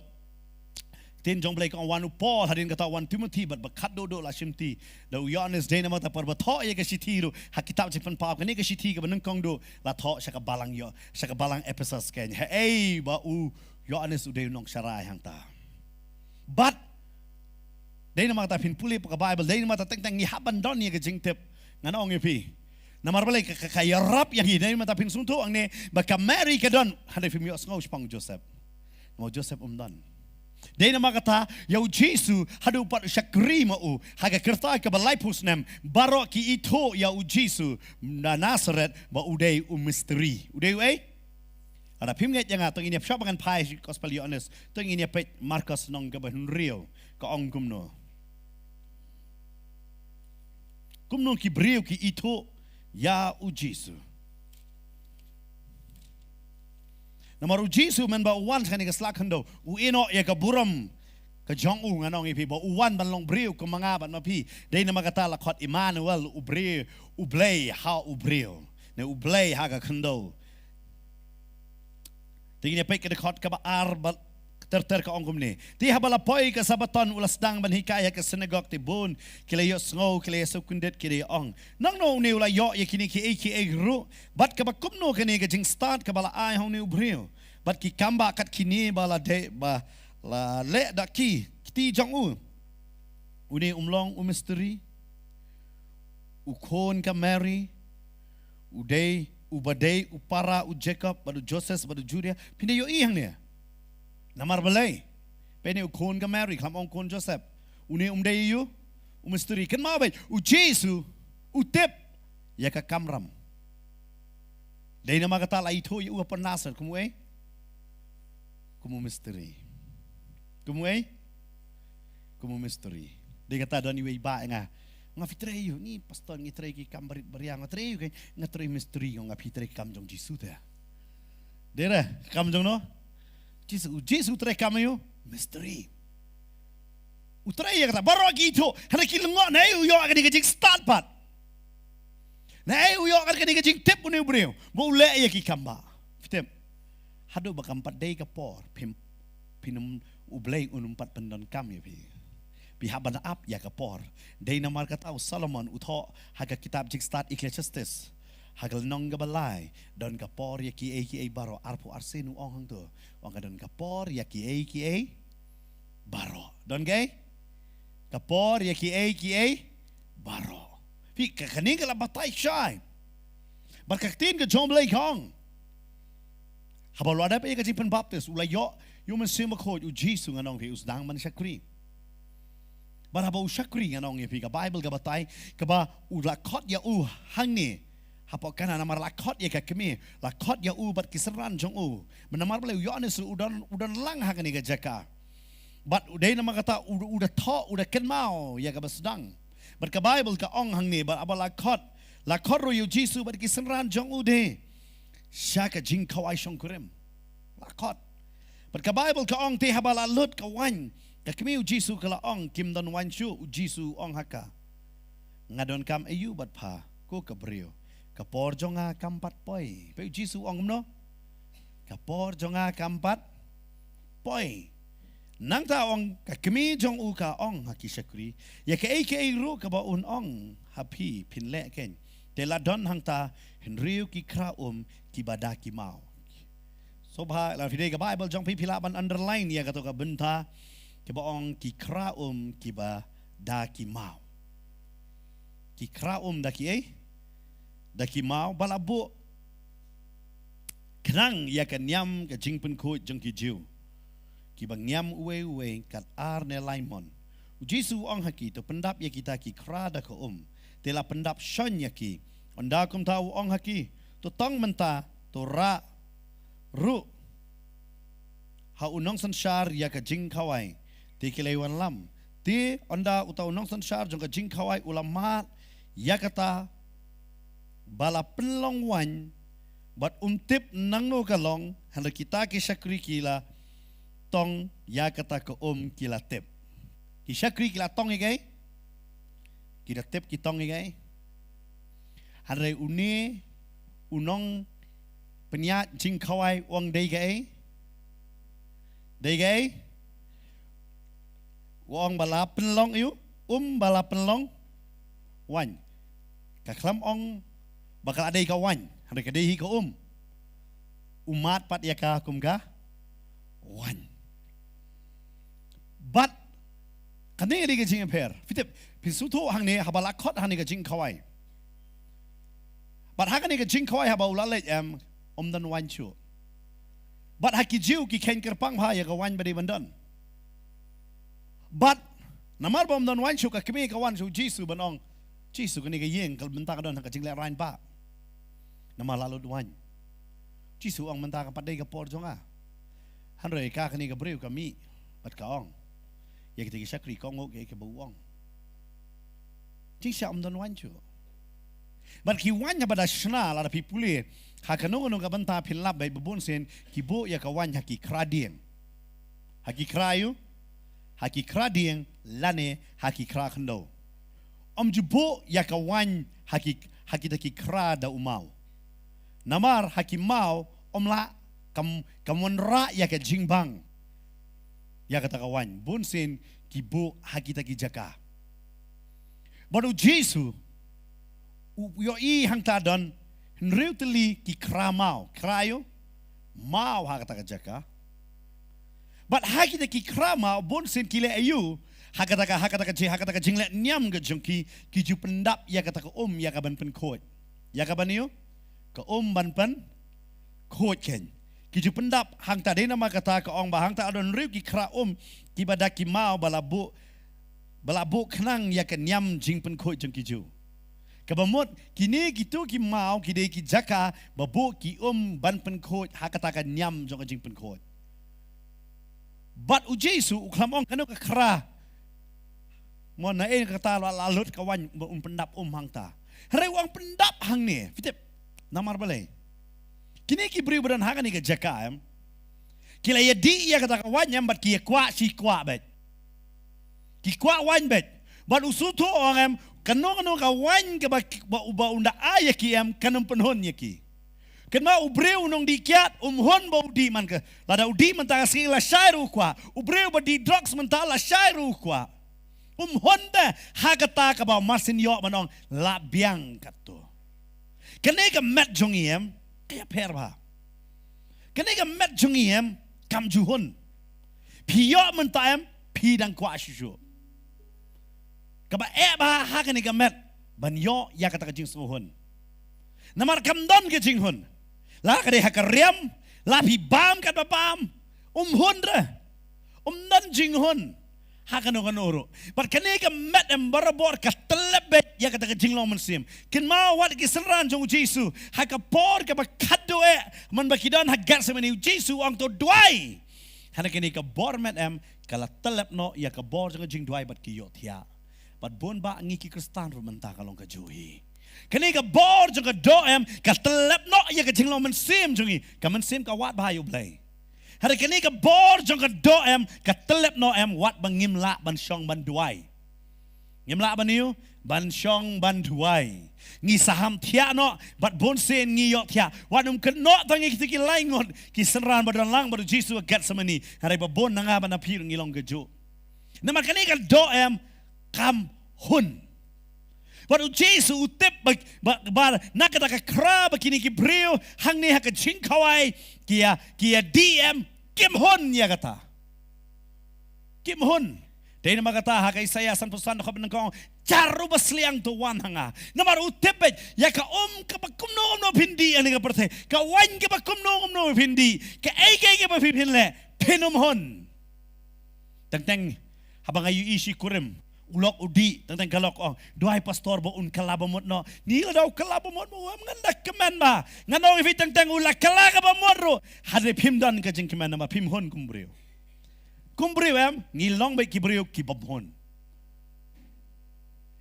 ktien jong Blei ka ong wan u Paul, hadien kata wan Timothy, bad ba khatduh duh la shimti da u Ïoannis. Dei namar kata por ba thoh ïa ka shithi ruh ha kitab Jingpynpaw, kane ka shithi kaba nyngkong duh la thoh sha ka balang ïoh, sha ka balang Ephesus, keiñ. Haei ba u Ïoannis u dei u nongsharai hangta. Bad dei namar kata phin pule hapoh ka Baibl, dei namar kata teng teng ngi hap ban don ïa ka jingtip. Ngan ong ïa phi, namar balei ka, ka, ka ïarap ïa ngi, dei namar kata phin sngewthuh hangne ba ka Mary ka don, hynrei phim ïohsngew shaphang u Joseph. Namar u Joseph um don. Dei namar kata ïa u Jisu haduh pat u shakri ma u ha ka kyrta kaba laiphew snem, baroh ki ithuh ïa u Jisu na Nazareth ba u dei u misteri. U dei u ei? Lada phim ngeit ïa nga, to ngin ïa peit, shuwa ba ngan phai sha gospel Ïoannis, to ngin ïa peit Markos lynnong kaba hynriew, ka ong kumno. Kumno ki briew ki ithuh ïa u Jisu. Namar u Jisu mynba u wan sha kane ka sla khyndew, u ïehnoh ïa ka burom ka jong u, ngan ong ïa phi, ba u wan ban long briew kum ma nga bad ma phi. Dei namar kata la khot Immanuel, u briew, u Blei ha u briew, ne u Blei ha ka khyndew. Te ngin ïa peit ka dkhot kaba ar bad ter ter, ka ong kumne. Te haba la poi ka Sabbaton u la sdang ban hikai ha ka synagog, te bun ki la ïohsngew, ki la ïasngewkyndit, ki la ïa-ong, nangno une u la ïoh ïa kine kiei kiei ruh? Bad kaba kumno kane ka jingstad kaba la ai ha une u briew? Bad ki kambah kat kine ba la dei, ba la leh da ki kti jong u? Une um long u misteri, u khun ka Mary, u dei, uba dei u para u Jakob bad u Joses bad u Judah. Phin da ïohi hangne. Namar balei? Peit ne, u khun ka Mary, khlem ong khun Joseph. Une um dei ïa u, u misteri. Kynmaw beit, u Jisu u tip ïa ka kamram. Dei namar kata la ithuh ïa u hapoh Nazareth kum u ei? Kum u misteri. Kum u ei? Kum u misteri. Dei kata don iwei i bah ïa nga. Nga, phi trei ïa u? Ni pastor, ngi trei ki kam barit baria. Nga trei ïa u, keiñ nga trei misteri. Nga, phi trei kam jong Jisu te. Dei re, kam jong no? Jisu, Jisu trei kam ïa u? Misteri. U trei ïa kata, baroh ki ithuh, hynrei ki lyngngoh, naei u ïoh kane ka jingstad pat? Naei u ïoh kane ka jingtip une u briew ba u leh ïa ki kambah? Phi tip, haduh ba kam pat dei ka por, phim, phin ym, u Blei un ym pat pyndonkam ïa phi. Phi hap ban ap ïa ka por. Dei namar kata u Solomon u thoh ha ka kitab Jingstad, Ecclesiastes, ha ka lynnong kaba lai, don ka por ïa kiei kiei baroh. Arphew arsien u ong hangto. U ong ka don ka por ïa kiei kiei baroh. Don kaei? Ka por ïa kiei kiei baroh. Phi, ka, kane ka la batai shai. Bad ka ktien ka jong Blei ka ong, haba u la dep ïa ka jingpynbaptis, u la ïoh ïa u Mynsiem Bakhuid, u Jisu, ngan ong phi, u sdang ban shakri. Bad haba u shakri, ngan ong ïa phi, ka Baibl ka batai, kaba u la khot ïa u hangne hapoh Kana, namar la khot ïa ka kmie, la khot ïa u bad ki synran jong u. Namar balei? U Ïoannis u don, u don lang ha kane ka jaka. Bad u dei namar kata u, u da thoh, u da kynmaw ïa kaba sdang. Bad ka Baibl ka ong hangne, bad haba la khot, la khot ruh ïa u Jisu bad ki synran jong u de sha ka jingkhawai shongkurim. La khot. Bad ka Baibl ka ong, te haba la lut ka waiñ, ka kmie u Jisu ka la ong, kim don waiñ shuh. U Jisu u ong ha ka, nga donkam aïu bad pha, ko ka briew? Ka por jong nga kam pat poi. Peit, u Jisu u ong kumno? Ka por jong nga kam pat poi. Nangta ong ka kmie jong u ka ong ha ki shakri, ïa kaei kaei ruh kaba un ong ha phi phin leh kein. Te la don hangta hynriew ki khra um kiba da ki maw. So ba la phi dei ka Bible jong phi, phi lah ban underline ïa kato ka bynta kiba ong ki khra um kiba da ki maw. Ki khra um da ki ei? Da ki maw, ba la buh khnang ïa ka niam ka jingpynkhuid jong ki Jiw, kiba ngiam uwei uwei kat ar ne lai mon. U Jisu u ong ha ki, to pyndap ïa kita ki khra da ka um. Te la pyndap shon ïa ki. Ynda kumta u ong ha ki, to tong mynta, to rah ruh ha u nongsynshar ïa ka jingkhawai. Te ki la ïa wanlam. Te ynda uta u nongsynshar jong ka jingkhawai u la mad ïa kata, ba la pynlong waiñ, bad um tip nangno ka long, hynrei kita ki shakri ki la tong ïa kata ka um, ki la tip. Ki shakri ki la tong ïa kaei? Ki la tip ki tong ïa kaei? Hynrei une u nongpynïaid jingkhawai u ong dei kaei? Dei kaei? U ong ba la pynlong ïa u um, ba la pynlong waiñ. Ka khlem ong ba ka la dei ka waiñ, hynrei ka dei hi ka um. U mad pat ïa ka kum ka waiñ. Bad kane ka dei ka jingïapher. Phi tip, phin sngewthuh hangne haba la khot hangne ka jingkhawai. Bad ha kane ka jingkhawai haba u la leit em, ym don waiñ shuh. Bad ha ki Jiw ki kheiñ kyrpang bha ïa ka waiñ ba dei ban don. Bad namar ba ym don waiñ shuh, ka kmie ka wan sha u Jisu ban ong, Jisu, kane ka ïing ka mynta ka don ha ka jinglehrain ba namar la lut waiñ. Jisu ong, mynta kam pat dei ka por jong nga. Hynrei ka kane ka briew ka mih bad ka ong ïa kita ki shakri, kohnguh kaei kaba u ong. Jingshisha ym don waiñ shuh. Bad ki waiñ haba da shna, lada phi pule ha kano kano ka bynta phin lap beit ba bun sien ki buh ïa ka waiñ ha ki khra dieng. Ha ki khra ïa u, ha ki khra dieng lane ha ki khra khyndew. Ym ju buh ïa ka waiñ ha ki, ha kita ki khra da u maw. Namar ha ki maw ym lah, kam, kam wanrah ïa ka jingbang ïa kata ka waiñ. Bun sien ki buh ha kita ki jaka. Bad u Jisu u ïohi hangta don hynriew tylli ki khra maw, khra ïa u maw ha kata ka jaka. Bad ha kita ki khra maw bun sien ki leh ïa u, ha kata ka, ha kata ka jing, ha kata ka jingleh niam ka jong ki, ki ju pyndap ïa kata ka um ïa ka ban pynkhuid. Ïa ka ban ïa u, ka um ban pynkhuid kein. Ki ju pyndap hangta, dei namar kata ka ong ba hangta la don hynriew ki khra um kiba da ki maw ba la buh, ba la buh khnang ïa ka niam jingpynkhuid jong ki Jiw. Kaba mut kine kito ki maw ki dei ki jaka ba buh ki um ban pynkhuid ha kata ka niam jong ka jingpynkhuid. Bad u Jisu u khlem ong kano ka khra. Mo, naei kata la, la lut ka waiñ ba un pyndap um hangta. Hynrei u ong pyndap hangne. Phi tip namar balei? Kine ki briew ba don ha kane ka jaka em, ki la ïa dih ïa kata ka waiñ em, bad ki ïa kwah shi kwah beit. Ki kwah waiñ beit. Bad u sngewthuh u ong em, kano kano ka waiñ kaba, ba, ba un da ai ïa ki em, kan ym pynhun ïa ki. Kynmaw, u briew u nongdih kiad um hun ba u dih man ka, lada u dih mynta ka sngi lashai ruh u kwah. U briew ba dih drugs mynta lashai ruh u kwah. Um hun te ha kata kaba u masin ïoh ban ong lah biang katto. Kane ka met jong ngi em ka ïapher bha. Kane ka met jong ngi em kam ju hun. Phi ïoh mynta em, phi dang kwah shuh shuh. Kaba eh bha ha kane ka met ban ïoh ïa kata ka jingsngewhun. Namar kam don ka jinghun. La ka dei ha ka riam, la phi bam katba bam, um hun re. Um don jinghun ha kano kano ruh. Bad kane ka met em barabor ka tyllep beit ïa kata ka jinglong mynsiem. Kynmaw, wat ki synran jong u Jisu ha ka por kaba khadduh eh, man ba ki don ha Gethsemane, u Jisu u ong to duwai. Hana kane ka bor met em ka la tyllep noh ïa ka bor jong ka jingduwai bad ki ïohthiah. Bad bun ba ngi ki Khristan ruh mynta ka long kajuh hi. Kane ka bor jong ka doh em ka tyllep noh ïa ka jinglong mynsiem jong ngi. Ka mynsiem ka wad bha ïa u Blei. Hynrei kane ka bor jong ka doh em ka tyllep noh em wat ba ngim lah ban shong ban duwai. Ngim lah ban ïoh ban shong ban duwai. Ngi saham thiah noh, bad bun sien ngi ïoh thiah. Wat ym kynnoh tang ïa kita ki lai ngut, ki synran ba don lang bad u Jisu ha Gethsemane. Hynrei ba bun na nga bad na phi ruh ngi long kajuh. Namar kane ka doh em, kam hun. Bad u Jisu u tip ba, ba, ba na kata ka khra ba kine ki briew hangne ha ka jingkhawai ki ïa, ki ïa dih em, kim hun ïa kata. Kim hun. Dei namar kata ha ka Isaïah sanphew san dkhot nyngkong, jar ruh ba sliang to wan ha nga. Namar u tip beit ïa ka um kaba kumno kumno phin dih ha kane ka pyrthei, ka waiñ kaba kumno kumno phin dih, kaei kaei kaba phin leh, phin ym hun. Teng teng haba nga ïohi shi kurim, u lok u dih, teng teng ka lok ong, duwai pastor ba un kylla ba mut noh. Ngi la da u kylla ba mut, ba u em ngan da kmen ba. Ngan ong ïa phi teng teng u la kylla kaba mut ruh, hadien phim don ka jingkmen namar phim hun kum briew. Kum briew em, ngi long beit ki briew ki bym hun.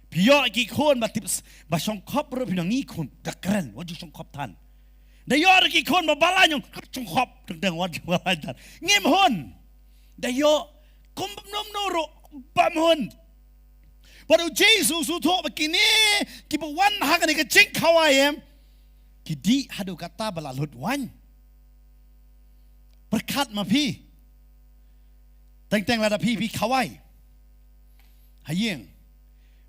Phi ïoh ki khun ba tip s-, ba shongkhop ruh phi ong ngi khun, da kren, wat ju shongkhop than. Da ïoh ruh ki khun ba balang ong, shongkhop, teng teng wat ju balang than. Ngim hun. Da ïoh, kum bym num nu ruh, bym hun. Bad u Jisu u sngewthuh ba kine, kiba wan ha kane ka jingkhawai em, ki dih haduh katta ba la lut waiñ. Pyrkhat ma phi. Teng teng lada phi, phi khawai ha ïing.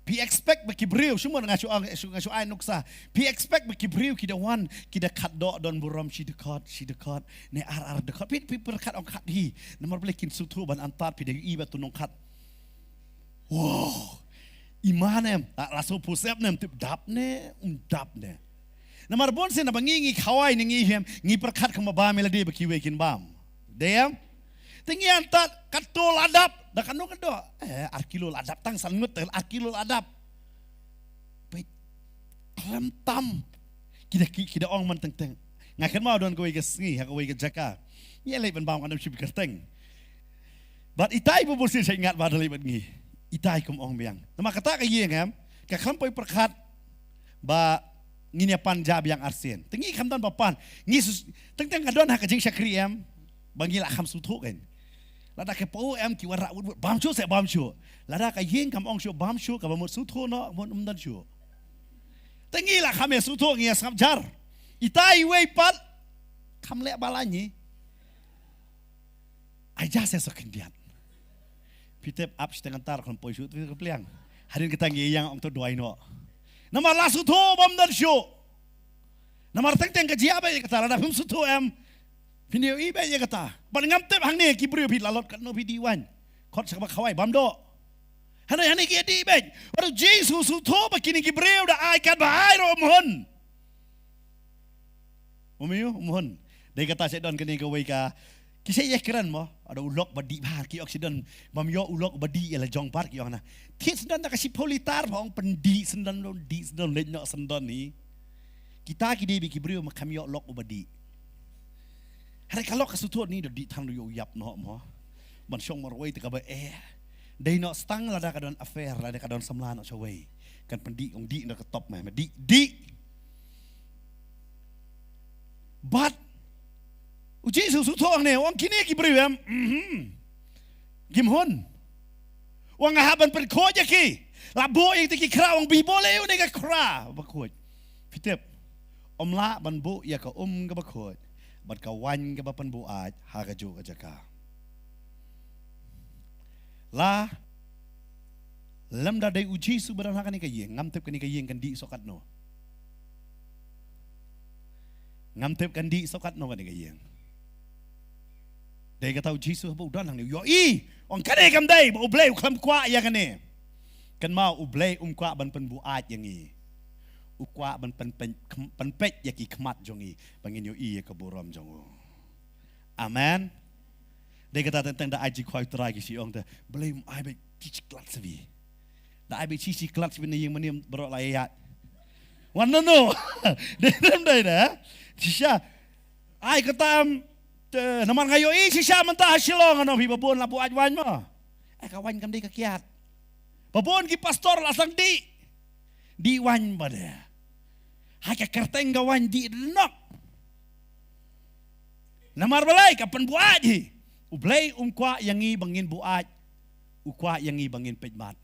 Phi expect ba ki briew, shu mut nga shu, shu, nga shu ai nuksa. Phi expect ba ki briew ki da wan, ki da khadduh don burom shi dkhot, shi dkhot, ne ar ar dkhot. Phi, phi pyrkhat ong khat hi. Namar balei kin sngewthuh ban antad phi da ïohi ba tu nongkhat. Wow. Iman em, la, la sngewpusep ne em, tip dap ne, um dap ne. Namar bun sien ba ngi ngi khawai ne ngi hem, ngi pyrkhat kumba bam ïa lade ba kiwei kin bam. Dei em? Te ngi antad katto la dap, da katno katto. Eh, ar kilo la dap tang san ngut, ar kilo la dap. Peit, khlem tam. Ki da ki, ki da ong man teng teng. Nga kynmaw don kawei ka sngi, ha kawei ka jaka. Ngi leit ban bam katno shi kyrteng. Bad itai ba bun sien sha ngat ba da leit bad ngi. Itai kum ong biang. Namar kata ka ïing em, ka khlem poi pyrkhat ba ngin ïa pan ja biang arsien. Te ngi kham don ba pan. Ngi sus, teng teng ka don ha ka jingshakri em, ba ngi la kham sngewthuh kein. Lada ka pau em ki wanrah wut wut, bam shuh se bam shuh. Lada ka ïing kam ong shuh bam shuh, kaba mut sngewthuh noh, mut ym don shuh. Te ngi la kham ïa sngewthuh, ngi ïa sngap jar. Itai iwei pat, kham leh ba la ngi. Ai ja se sa khyndiat. Phi tip ap shi teng antar khlem poi shuh, phi ka pliang. Hadien kata ngi ïeng ong to duwai noh. Namar la sngewthuh bym don shuh. Namar teng teng ka jia ba ïa kata lada phim sngewthuh em. Phin ïohi ba ïa kata. Bad ngam tip hangne ki briew phi la lot katno phi dih waiñ. Khot sa kaba khawai bam doh. Hangne hangne ki dih beit. Bad u Jisu u sngewthuh ba kine ki briew da ai katba ai ruh ym hun. Ym ïoh, ym hun. Dei kata sha don kane kawei ka. Ki sha ïa kren mo. Ada u lok ba dih bha ki oxygen. Bam ïoh u lok ba dih ïa la jong pat ki ong na. Thied syndon da ka shiphew litar ba ong pyndih syndon, dih syndon, leit noh syndon hi. Kita ki dei beit ki briew ma kham ïoh lok uba dih. Hynrei ka lok ka sngewthuh ni da dih than ruh ïoh ïap noh mo. Ban shong marwei te kaba eh. Dei noh stang lada ka don affair, lada ka don samla noh shawei. Kan pyndih ong dih noh ka top ma, ma dih, dih. Bad u Jisu u sngewthuh hangne, ong kine ki briew em, mhm. Kim hun. Ong nga hap ban pynkhuid ïa ki. La buh ïa ki khra, ong bi buh lei une ka khra ba khuid. Phi tip. Ym lah ban buh ïa ka um kaba khuid bad ka waiñ kaba pynbuaid ha kajuh ka jaka. La lem da dei u Jisu ba don ha kane ka ïing, ngam tip kane ka ïing kan dih soh katno. Ngam tip kan dih soh katno kane ka ïing. Dei kata u Jisu ba u don hangne u ïohi. Ong kane kam dei ba U Blei u khlem kwah ïa kane. Kynmaw U Blei um kwah ban pynbuaid ïa ngi. U kwah ban pynpeit, pynpeit ïa ki khmat jong ngi ba ngin ïohi ïa ka burom jong u. Amen. Dei kata teng teng da ai jingkhwai U Trai ki shu ong te Blei um ai beit ki shi klat sha phi. Da ai beit shi shi klat sha phi na ïing mane baroh la ïaid. Wan no no. Dei dei dei da. Shisha. Ai kata em te namar nga ïohi shisha mynta ha Shillong ano phi ba bun la buaid waiñ mo. Eh ka waiñ kam dei ka kiad. Ba bun ki pastor la sdang dih. Dih waiñ ba dei. Hai ka kyrteng ka waiñ dih dei nok. Namar balei ka pynbuaid hi. U Blei um kwah ïa ngi ba ngin buaid. U kwah ïa ngi ba ngin peit bad.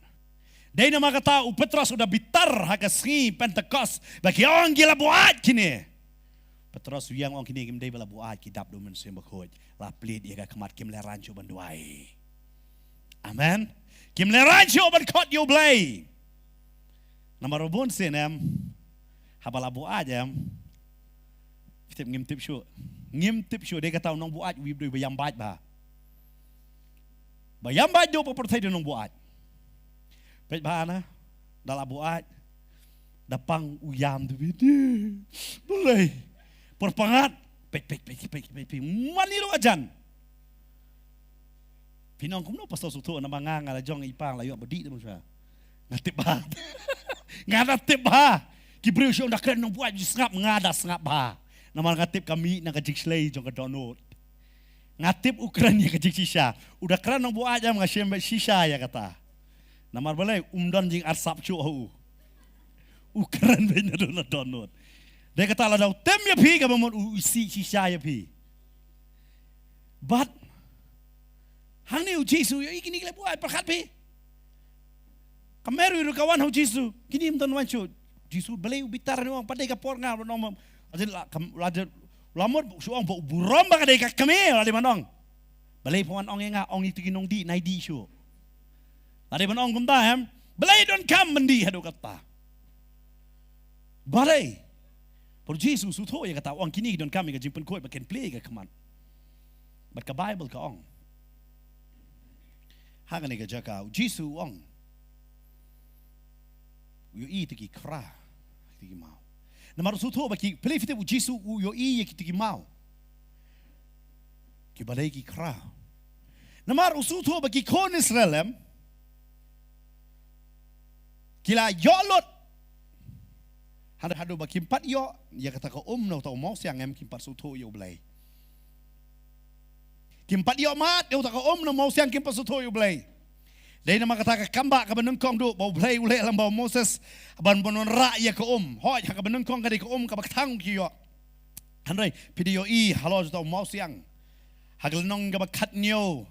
Dei namar kata u Petros u da bitar ha ka sngi Pentekost ba ki ong ki la buaid kine. Petros u ïeng ong kine kim dei ba la buaid, ki dap da u Mynsiem Bakhuid. La plied ïa ka khmat, kim lehraiñ shuh ban duwai. Amen. Kim lehraiñ shuh ban khot ïa U Blei. Namar ba bun sien em, haba la buaid em, tip ngim tip shuh. Ngim tip shuh, dei kata u nongbuaid u ïohi ba ïam bad bha. Ba ïam bad duh pa pyrthei da u nongbuaid. Peit bha na, da la buaid, da pang u ïam te bit. Balei? Pyrpangat. Peit, peit, peit, peit, peit, peit. Mane ruh ajan. Phi ong kumno Pastor Suthu, namar nga, nga la jong i pang la ïoh ba dih te mo sha. Nga tip bha. Nga da tip bha. Ki briew shu ong da kren nongbuaid sngap, nga da sngap bha. Namar nga tip ka mih na ka jingshlei jong ka dohnud. Nga tip u kren ïa ka jingshisha. U da kren nongbuaid em, nga shem beit shisha ïa kata. Namar balei, um don jingarsap shuh ha u. U kren beit naduh na dohnud. Dei kata lada u tem ïa phi, kaba mut u isih shisha ïa phi. Bad hangne u Jisu u ïohi kine ki la buaid, pyrkhat phi. Ka Meri ruh ka wan ha u Jisu. Kine kim don waiñ shuh. Jisu, balei u bitar, ne u ong pat dei ka por nga ban ong ma. Lada la, kam, lada la mut shu ong ba u burom ba ka dei ka kmie, la dei ban ong. Balei phi wan ong ïa nga, ong ïa kito ki nongdih, nai dih shuh. La dei ban ong kumta em. Balei donkam ban dih haduh katta? Balei? Bad u Jisu u sngewthuh ïa kata, u ong kine ki donkam ïa ka jingpynkhuid ba kin plie ïa ka khmat. Bad ka Baibl ka ong, ha kane ka jaka u Jisu u ong, u ïohi ïa ki khra, ïa ki maw. Namar u sngewthuh ba ki, phi tip, u Jisu u ïohi ïa ki, ïa ki maw. Kiba dei ki khra. Namar u sngewthuh ba ki khun Israel em, ki la ïoh lut. Haduh, haduh ba kim pat ïoh ïa kata ka um na uta u mawsiang em, kim pat sngewthuh ïa U Blei. Kim pat ïoh mad ïa uta ka um na u mawsiang, kim pat sngewthuh ïa U Blei. Dei namar kata ka kam ba kaba nyngkong duh ba U Blei u leh lem bad u Moses ban, ban wanrah ïa ka um. Hooid, ha kaba nyngkong ka dei ka um kaba kthang ki ïoh. Hynrei phi dei ïohi halor jong uta u mawsiang, ha ka lynnong kaba khathynñiew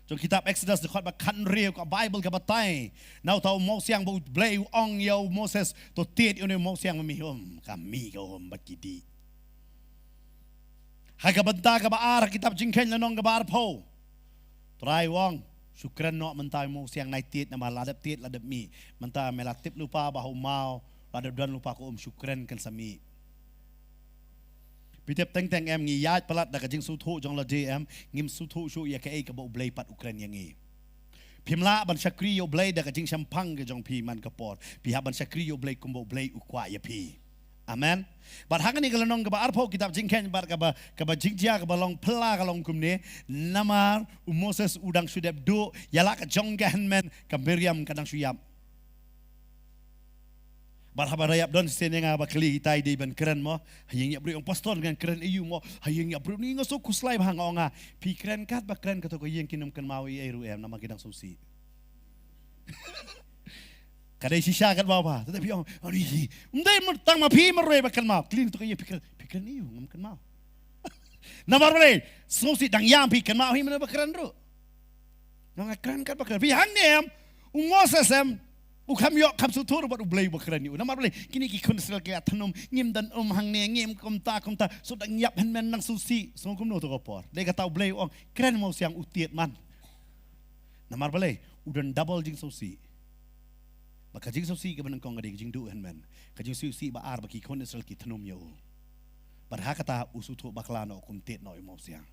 jong kitab Exodus, dkhot ba khathynriew, ka Baibl ka batai na uta u mawsiang ba U Blei u ong ïa u Moses, to tied ïa une u mawsiang ba mih um, ka mih ka um bad ki dih. Ha ka bynta kaba ar ha kitab Jingkheiñ lynnong kaba arphew, Trai u ong, shu kren noh mynta u mawsiang, nai tied, namar la dep tied la dep mih. Mynta me la tip lypa ba ha u maw la dep don lypa ka um, shu kren kan sa mih. Phi tip, teng teng em ngi ïaid palat da ka jingsngewthuh jong lade em, ngim sngewthuh shuh ïa kaei kaba U Blei pat u kren ïa ngi. Phim lah ban shakri ïa U Blei da ka jingshemphang ka jong phi man ka por. Phi hap ban shakri ïa U Blei kumba U Blei u kwah ïa phi. Amen. Bad ha kane ka lynnong kaba arphew kitab Jingkheiñ, bad kaba, kaba jingjia kaba long phylla ka long kumne, namar u Moses u dang shu dep duh, ïa la ka jong ka hynmen, ka Miriam ka dang shu ïap. Bad haba da ïap don shisien ïa nga ba kylli, itai dei ban kren mo? Ha ïing ïa briew, ong pastor ngan kren aïu mo? Ha ïing ïa briew ni nga sngewkhuslai bha, nga ong nga, phi kren kat ba kren, kato ka ïing kin ym kynmaw ei ei ruh em, namar ki dang sngewsih. Ka dei shisha katba bha. Te phi ong, ani hi. Ym dei tang ma phi marwei ba kynmaw. Kylli to ka ïing, phi kren, phi kren aïu, ngam kynmaw. Namar balei? Sngewsih, dang ïam phi kynmaw hi mynno ba kren ruh. Nga ong nga kren kat ba kren. Phi, hangne em, u Moses em, u kham ïoh kham sngewthuh ruh bad U Blei ba kren ïa u. Namar balei? Kine ki khun Israel ki la thnum, ngim don um hangne, ngim kumta kumta. So dang ïap hynmen, dang sngewsih. Sngew kumno to ka por? Dei kata U Blei u ong, kren mawsiang, u tied man. Namar balei? U don double jingsngewsih. Ba ka jingsngewsih kaba nyngkong ka dei ka jingduh hynmen. Ka jingsngewsih ba ar ba ki khun Israel ki thnum ïa u. Bad ha kata u sngewthuh bakla noh, kum tied noh ïa u mawsiang.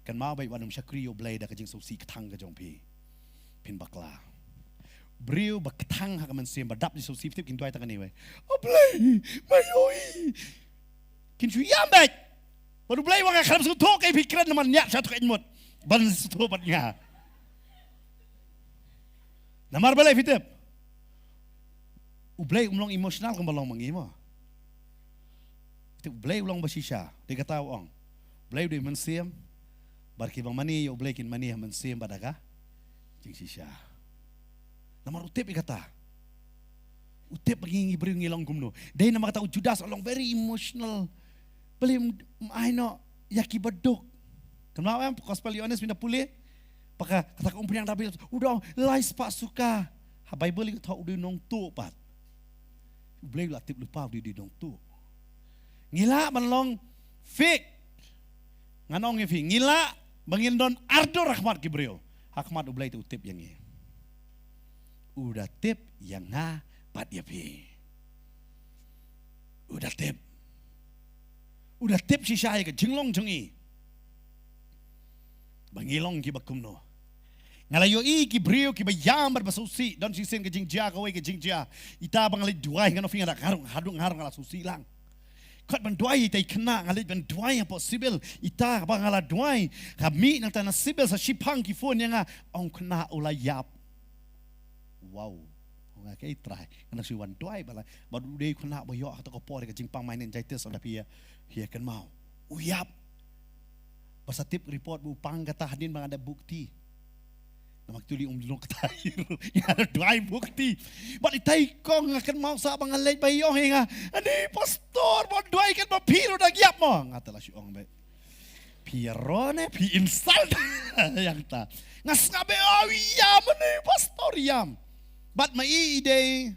Kynmaw beit, wat nym shakri ïa U Blei da ka jingsngewsih kthang ka jong phi. Phin bakla. Briew ba kthang ha ka mynsiem, ba dap jingsngewsih, phi tip kin duwai tang kane wei. O Blei, ma ïohi. Kin shu ïam beit. Bad U Blei u ong nga khlem sngewthuh kaei phi kren, namar ñiah sha to ka jingmut ban sngewthuh bad nga. Namar balei phi tip? U Blei um long emotional kumba long ma ngi mo. Phi tip, U Blei u long ba shisha, dei kata u ong. U Blei u dei mynsiem, bad kiba mane ïa U Blei kin mane ha mynsiem bad ha ka jingshisha. Namar u tip ïa kata. U tip ba ngi, ngi briew ngi long kumno. Dei namar kata u Judas u long very emotional. Balei ym, ym ai noh ïa kiba duk. Kynmaw em, Gospel Ïoannis, mynta pule. Ba ka, kata ka umphniang da bit, u da ong, lai spah suka. Ha Baibl ka thoh u dei u nongtuh pat. U Blei u la tip lypa u dei u nongtuh. Ngi lah ban long fake. Ngan ong ïa phi, ngi lah ba ngin don ardor ha khmat ki briew. Ha khmat U Blei te u tip ïa ngi. U da tip ïa nga bad ïa phi. U da tip. U da tip shisha ïa ka jinglong jong ngi. Ba ngi long kiba kumno. Nga la ïohi ki briew kiba ïam bad ba sngewsih, don shisien ka jingjia kawei ka jingjia. Ita ba nga leit duwai, ngan ong ïa phi nga da ngarung haduh ngarung nga la sngewsih lang. Kot ban duwai ita i khynnah, nga leit ban duwai hapoh civil, ita ba nga la duwai. Ka mih nangta na civil sa shiphang ki phone ïa nga, ong khynnah u la ïap. Wow. Nga kei Trai, nga nang shu wan duwai ba la, bad u dei u khynnah ba ïoh ha kato ka por ïa ka jingpang meningitis, ong da phi ïa, ïa kynmaw. U ïap. Ba sa tip report ba u pang kata hadien ba nga da buh kti. Namar kito lei um long kata hi ruh. Nga da duwai buh kti. Bad ita i kong nga kynmaw sa ba nga leit ba ïoh hi nga. Ani pastor, ba duwai kan ba phi ruh da ïap mo. Nga te la shu ong beit. Phi ïaroh ne, phi insult. Ïa kata. Nga sngap beit, oh, ïam ne, pastor ïam. Bad ma i i dei.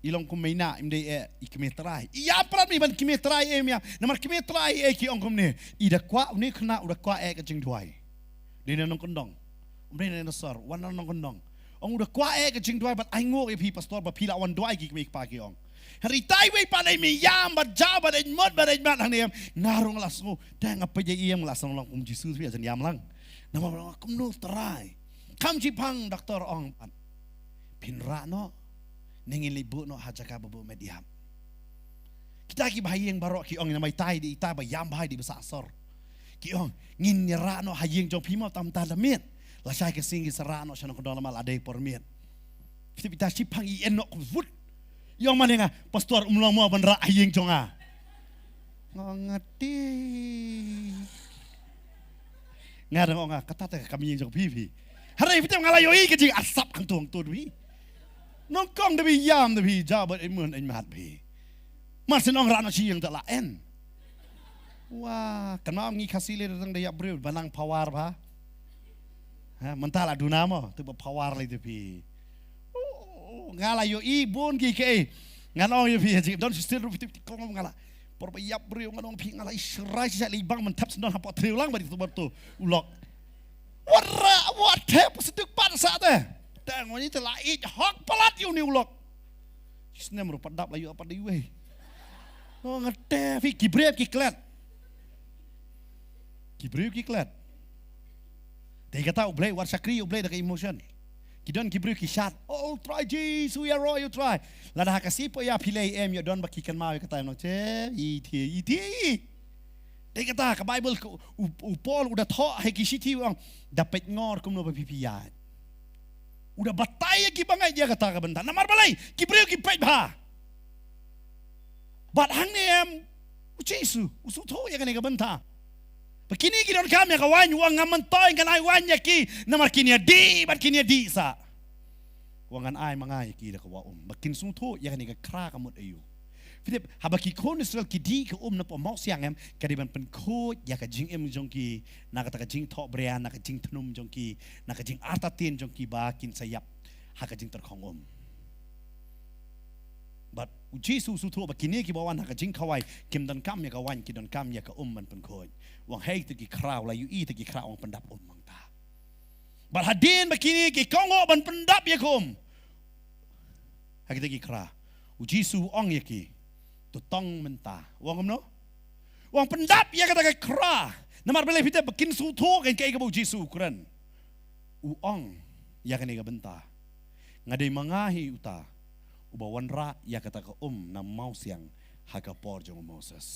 I long kum mei na, im dei eh, i kmie trai. I ïam prat mi ban kmie trai eh, im ïam. Namar kmie trai eh ki ong kumne. I da kwah, une khynnah, u da kwah eh ka jingduwai. Dei na nongkyndong. Um dei na sor, wan na nongkyndong. Ong u da kwah eh ka jingduwai bad ai nguh ïa phi pastor ba phi la wan duwai ki kmie kpa ki ong. Hynrei tai wei pat ai mei ïam bad jaw bad ai mut bad ai mat hangne ïam. Nga rung la sngew. Te nga peit ïa ïam la sngew long kum Jisu phi jan ïam lang. Namar ba kumno Trai. Kam jiphang doktor ong pat. Phin rah noh. Ne ngin leit buh noh ha jaka ba buh met ïap. Kita kiba ha ïing baroh ki ong namar itai dei ita ba ïam bha dei ba sah sor. Ki ong ngin ïa rah noh ha ïing jong phi mo tam ta da miet. Lashai ka sngi sa rah noh sha nongkyndong namar la dei por miet. Phi tip ita shiphang i en noh kut vut. I ong mane nga pastor um long mo ban rah ha ïing jong nga. Nga ngati. Nga dang ong nga kata te ka kam ïing jong phi phi. Hynrei phi tip nga la ïohi ka jing asap hangto hangto da phi. Nongkong da phi ïam da phi jaw bad ai mut ai mat phi. Mar shen ong rah noh sha ïing te la en. Wah, kynmaw ngi Khasi lei da dang da ïap briew ba nang power bha. Ha, mynta la duna mo, te ba power lei te phi. Oh, nga la ïohi bun ki kaei. Ngan ong ïa phi ha jingdon shisien ruh phi tip kong nga la. Por ba ïap briew ngan ong phi nga la i shrai shisha lei bang mynthep sendon hapoh triew lang ba dei tu bar tu u lok. Wat ra, wat thep sduk pat sa te. Te ngoni te la i hok palat ïa une u lok. Snem ruh pat dap la ïoh pat dei wei. Oh, nga te phi ki briew ki klet. Ki briew ki klet. Dei kata U Blei, wat shakri U Blei da ka emotion. Ki don ki briew ki shad. Oh, Trai Jisu ïaroh ïa u Trai. Lada ha ka sipor ïa phi lei em ïa don ba ki kynmaw ïa kata em nong che. I thi, i thi. Dei kata ka Baibl ka, u, u Paul u da thoh ha ki shithi u ong. Da peit ngor kumno ba phi phi ïaid. U da batai ïa ki bangeit ïa kata ka bynta. Namar balei, ki briew ki peit bha. Bad hangne em, u Jisu, u sngewthuh ïa kane ka bynta. Ba kine ki donkam ïa ka waiñ, u ong ngam myntoi ngan ai waiñ ïa ki, namar kin ïa dih, bad kin ïa dih sah. U ong ngan ai ma nga ïa ki da ka wah um. Ba kin sngewthuh ïa kane ka khra ka mut aïu. Phi tip, haba ki khun Israel ki dih ka um na poh mawsiang em, ka dei ban pynkhuid ïa ka jingim jong ki, na kata ka jingthoh bria, na ka jingthnum jong ki, na ka jingartatien jong ki ba kin sa ïap ha ka jingtyrkhong um. Bad u Jisu u sngewthuh ba kine kiba wan ha ka jingkhawai kim donkam ïa ka waiñ, ki donkam ïa ka um ban pynkhuid. U ong hei te ki khraw la ïohi te ki khraw u ong pyndap um hangta. Bad hadien ba kine ki kohnguh ban pyndap ïa ka um ha kita ki khra, u Jisu u ong ïa ki, to tong mynta. U ong kumno? U ong pyndap ïa kata ka khra. Namar balei phi tip ba kin sngewthuh kein kaei kaba u Jisu u kren. U ong ïa kane ka bynta. Nga dei ma nga hi uta uba wanrah ïa kata ka um na mawsiang ha ka por jong u Moses.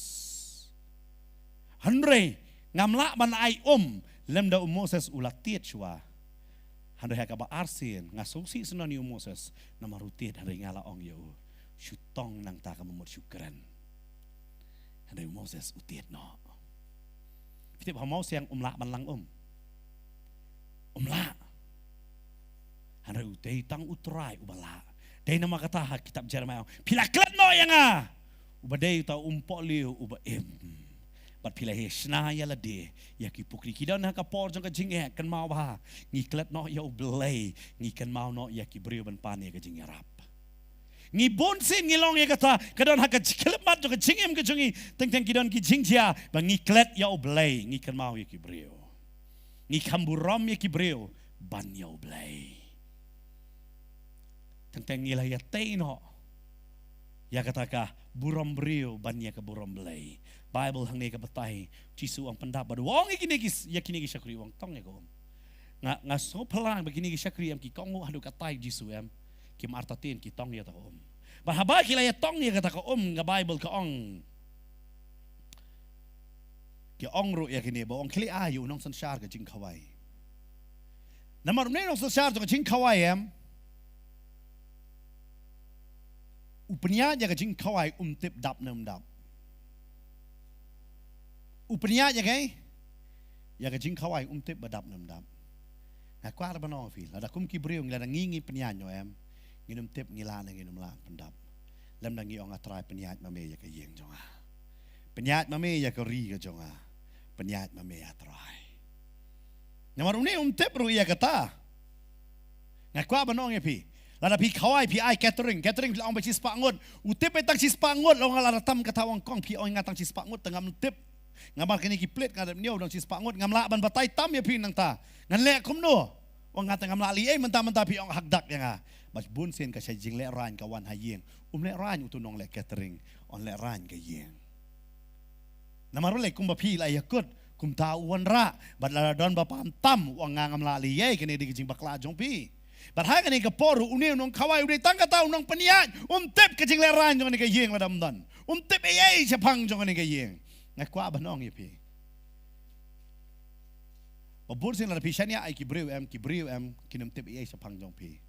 Hynrei ngam lah ban ai um lymda u Moses u la tied shuwa. Hynrei ha kaba arsien nga sngewsih syndon ïa u Moses namar u tied hynrei nga la ong ïa u shu tong nangta ka mut shu kren. Hynrei u Moses u tied noh. Phi tip ha mawsiang um lah ban lang um. Um lah. Hynrei u dei tang u Trai uba lah. Dei namar kata ha kitab Jeremiah phi la klet noh ïa nga. Uba dei uta um pohliew uba im. Bad phi la ïa shna ïa lade ïa ki pukri. Ki don ha ka por jong ka jingeh, kynmaw ba ngi klet noh ïa U Blei, ngi kynmaw noh ïa ki briew ban pan ïa ka jingïarap. Ngi bun sien ngi long ïa kata, ka don ha ka khyllipmat jong ka jingim ka jong ngi, teng teng ki don ki jingjia ba ngi klet ïa U Blei, ngi kynmaw ïa ki briew. Ngi kham burom ïa ki briew ban ïa U Blei. Teng teng ngi la ïa tei noh ïa kata ka burom briew ban ïa ka burom Blei. Bible hangne ka batai, Jisu u ong pyndap bad u ong ïa kine ki, ïa kine ki shakri u ong tong ïa ka um. Nga, nga sngewphylla ba kine ki shakri em ki kohnguh haduh katai Jisu em. Ki martatien ki tong ïa kata ka um. Bad haba ki la ïa tong ïa kata ka um, ka Bible ka ong, ki ong ruh ïa kine ba ong khie leit ai ïa u nongsynshar ka jingkhawai. Namar une u nongsynshar jong ka jingkhawai em, u pynïaid ïa ka jingkhawai um tip dap ne um dap. U pynïaid ïa ka, ïa ka jingkhawai um tip ba dap ne um dap. Nga kwah ban ong ïa phi, lada kum ki briew ngi, lada ngi ngi pynïaid noh em, ngin ym tip ngi lah ne ngin ym lah pyndap. Lymda ngi ong, A Trai, pynïaid ma me ïa ka ïing jong nga. Pynïaid ma me ïa ka ri ka jong nga. Pynïaid ma me, A Trai. Namar une um tip ruh ïa kata. Nga kwah ban ong ïa phi, lada phi khawai, phi ai catering, catering phi la ong ba shispah ngut. U tip ba tang shispah ngut, la ong, lada tam kata u ong kong, phi ong, Nga tang shispah ngut, tang ngam tip. Namar kine ki plate nga dep ñiew dang shispah ngut, ngam lah ban batai tam ïa phi nangta. Ngan leh kumno? U ong, Nga tang ngam lah leh ei, mynta mynta phi ong hakdak ïa nga. Bad bun sien ka shai jinglehraiñ ka wan ha ïing. Um lehraiñ uto u nongleh catering, un lehraiñ ka ïing. Namar balei? Kumba phi la ïakut, kumta u wanrah. Bad lada don ba pham tam, u ong, Nga ngam lah leh ei, kane dei ka jingbakla jong phi. Bad ha kane ka por ruh une u nongkhawai u dei tang kata u nongpynïaid, um tip ka jinglehraiñ jong kane ka ïing lada ym don. Um tip ei ei shaphang jong kane ka ïing. Nga kwah ban ong ïa phi, ba bun sien lada phi shaniah ïa ki briew em, ki briew em kin ym tip ei ei shaphang jong phi.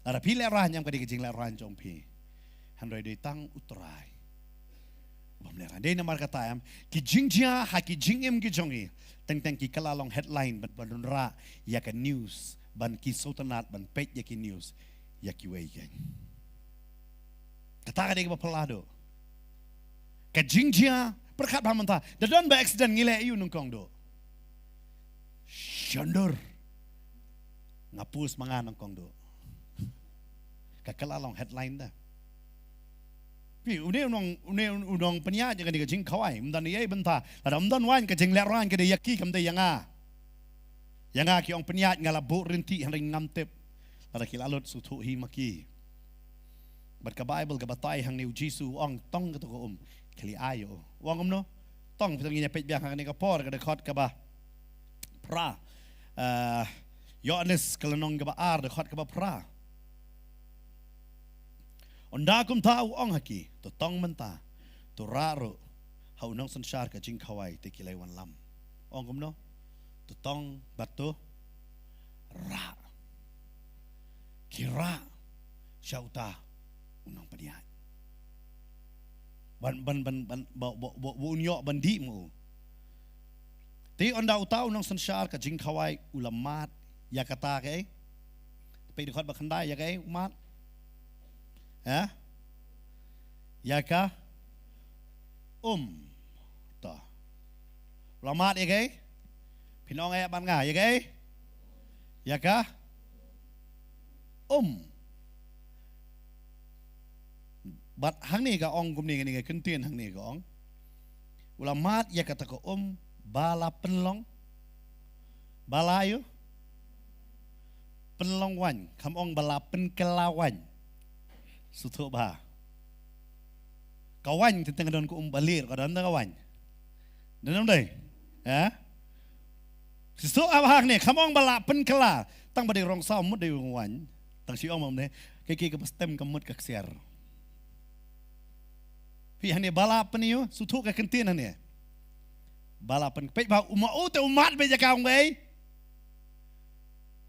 Lada phi lehraiñ em, ka dei ka jinglehraiñ jong phi. Hynrei dei tang U Trai bym lehraiñ. Dei namar kata em, ki jingjia ha ki jingim ki jong ngi, teng teng ki kylla long headline ban, ban wanrah ïa ka news, ban ki sngewtynnat ban peit ïa ki news, ïa kiwei keiñ. Kata ka dei kaba phylla duh. Ka jingjia, pyrkhat bha mynta, da don ba accident, ngi leh aïu nyngkong duh? Shondur. Nga post ma nga nyngkong duh. Ka kylla long headline da. Phi, une u nong, une u nongpynïaid jong kane ka jingkhawai, ym don ei ei bynta. Lada ym don waiñ, ka jinglehraiñ ka dei ïa ki, kam dei ïa nga. Ïa nga ki ong pynïaid, nga la buh rynti hynrei ngam tip. Lada ki la lut, sngewthuh hi ma ki. Bad ka Bible ka batai hangne, U Jisu u ong, tong kato ka um, khie leit ai ïa u. U ong kumno? Tong, phi tang, ngin ïa peit biang ha kane ka por, ka dkhot kaba phra. Ah, Ïoannis ka lynnong kaba ar, dkhot kaba phra. Ynda kumta u ong ha ki, to tong mynta, to rah ruh ha u nongsynshar ka jingkhawai, te ki la ïa wanlam. U ong kumno? To tong bad to rah. Ki rah sha uta u nongpynïaid. Ban, ban, ban, ban, ba, ba, ba, ba un ïoh ban dih ma u. Te ynda uta u nongsynshar ka jingkhawai u la mad ïa kata kaei? Peit dkhot ba khyndai, ïa kaei u mad? Ha? Ïa ka um. To. U la mad ïa kaei? Phin ong eh bad nga, ïa kaei? Ïa ka um. Bad hangne ka ong kumne, kane ka kyntien hangne ka ong, u la mad ïa kata ka um ba la pynlong, ba la ïoh pynlong waiñ, kam ong ba la pynkylla waiñ. Sngewthuh bha. Ka waiñ, teng teng don ka um ba lir, ka don ka waiñ. Don ym dei? Ha? Sngewthuh bha hangne, kam ong ba la pynkylla. Tang ba dei rong saw mut dei waiñ. Tang shi ong ma um ne, kaei kaei kaba stem ka mut ka ksiar. Phi, hangne ba la pyn ïoh, sngewthuh ka kyntien hangne. Ba la pyn, peit bha, u ma u te u mad beit ïa ka, ong ei?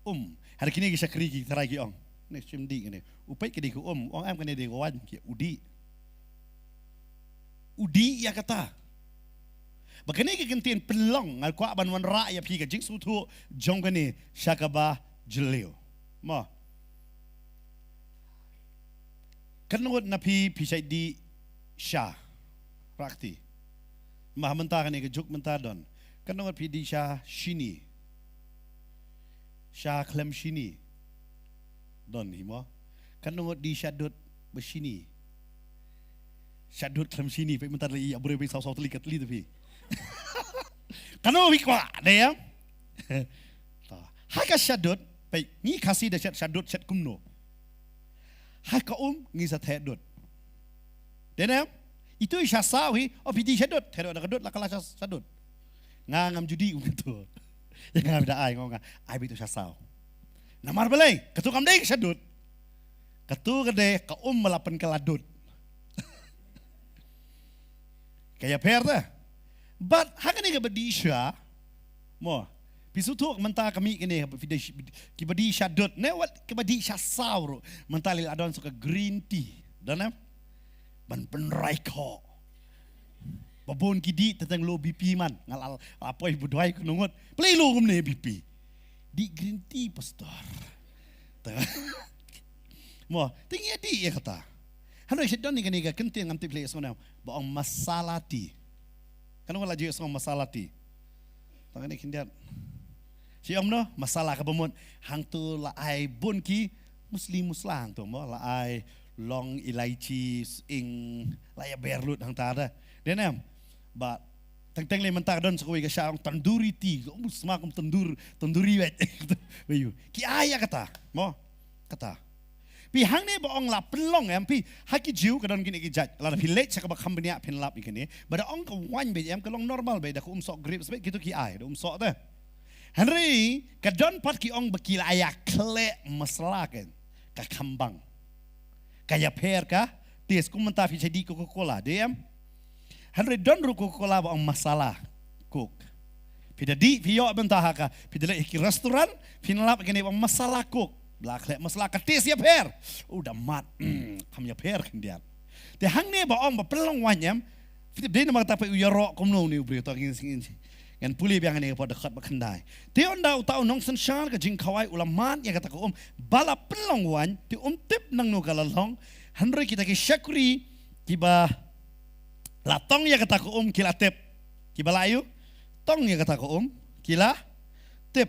Um. Hynrei kine ki shakri ki trai ki ong, ne shim dih kane. U peit ka dei ka um, ong em kane dei ka waiñ, ki u dih. U dih ïa kata. Ba kane ka kyntien pynlong, nga kwah ban wanrah ïa phi ka jingsngewthuh jong kane sha kaba jylliew. Mo. Kan ngut na phi, phi shait dih sha rakti? Ma mynta kane ka juk mynta don. Katno ngut phi die sha shini. Sha khlem shini. Don hi mo. Katno ngut die sha dud ba shini. Sha dud khlem shini, phi mynta la ïa briew phi saw saw tylli ka tylli te phi. Katno phi kwah, dei em? Ta. Ha ka sha dud, phi ngi Khasi da sha, sha dud sha kumno. Ha ka um ngi sa theh dud. Dei em? Itu sha saw hi, o phi die sha dud, theh dud da ka dud, la ka la sha, sha dud. Nga ngam ju die um itu. Ïa nga da ai nga, nga ai beit u sha saw. Namar balei, katu kam dei ka sha dud. Katu ka dei ka um ba la pynkylla dud. Ka ïapher te. Bad ha kane kaba die sha. Mo. Phi sngewthuh mynta ka mih kane, phi die, kiba die sha dud. Ne wat kiba die sha saw ruh. Mynta lei la don sa ka green tea. Don em? Ban pynrai khoh. Ba bun ki die te teng low B P man. Nga la, la poi ba duwai katno ngut. Balei low kumne B P. Die green tea, pastor. Te. Mo, te ngi die ïa kata. Hynrei sha don ïa kane ka kyntien ngam tip lei ïa sngewbha ba ong masala tea. Katno la ju ïa sngew masala tea. Tang kane khyndiat. Shu ong noh, masala kaba mut hangtu la ai bun ki musli musla hangtu mo, la ai long, ilaichi, ing, la ïa ber lut hangta da. Dei em? Ba teng teng lei mynta don sa kawei ka sha ong tandoori tea, um sma kum tandoor, tandoori wet. Wei ïa. Ki ai ïa kata, mo. Kata. Phi hangne ba ong la pynlong em phi, ha ki Jiw ka don kine ki jait. Lada phi leit sha kaba kham bniah phin lap ïa kine. Ba da ong ka waiñ beit em ka long normal beit da ka um soh grapes beit kito ki ai, da um soh te. Hynrei ka don pat ki ong ba ki la ïa khleh masala ka, ka khambang. Ka ïapher ka taste kum mynta phi sa die Coca-Cola, dei em? Hynrei don ruh Coca-Cola ba ong masala Coke. Phi da die, phi ïoh mynta ha ka, phi da leit ki restaurant, phin lap kane ba ong masala Coke. La khleh masala ka taste ïapher. U da mat, mm, kham ïapher khyndiat. Te hangne ba ong ba pynlong waiñ em. Phi tip dei namar kata phi u ïaroh kumno une u briew to ngin ngin. Ngan pule biang kane ka por dkhot ba khyndai. Te ynda uta u nongsynshar ka jingkhawai u la mad ïa kata ka um ba la pynlong waiñ, te um tip nangno ka la long. Hynrei kita ki shakri kiba la tong ïa kata ka um ki la tip. Kiba la ïoh tong ïa kata ka um ki la tip.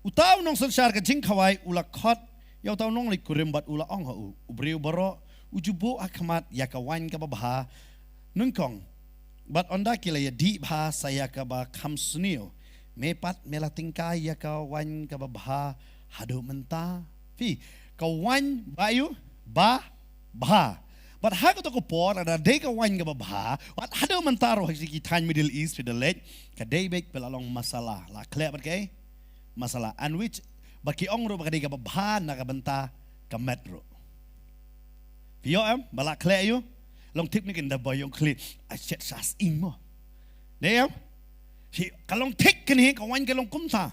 Uta u nongsynshar ka jingkhawai u la khot ïa uta u nongleit kurim bad u la ong ha u, u briew baroh u ju buh ha khmat ïa ka waiñ kaba bha nyngkong. Bad ynda ki la ïa dih bha sa ïa kaba kham sniew, me pat me la tyngkai ïa ka waiñ kaba bha haduh mynta. Phi, ka waiñ ba ïoh ba bha. Bad ha kato ka por lada dei ka waiñ kaba bha, wat haduh mynta ruh ha ki thaiñ Middle East phi da leit, ka dei beit ba la long masala. La khleh bad kaei? Masala. An which ba ki ong ruh ba ka dei kaba bha na ka bynta ka met ruh. Phi ïoh em? Ba la khleh ïoh. Long thik ne kin da ba ïoh khleh. A shet sas ing mo. Dei em? Phi ka long thik kane ka waiñ ka long kumta.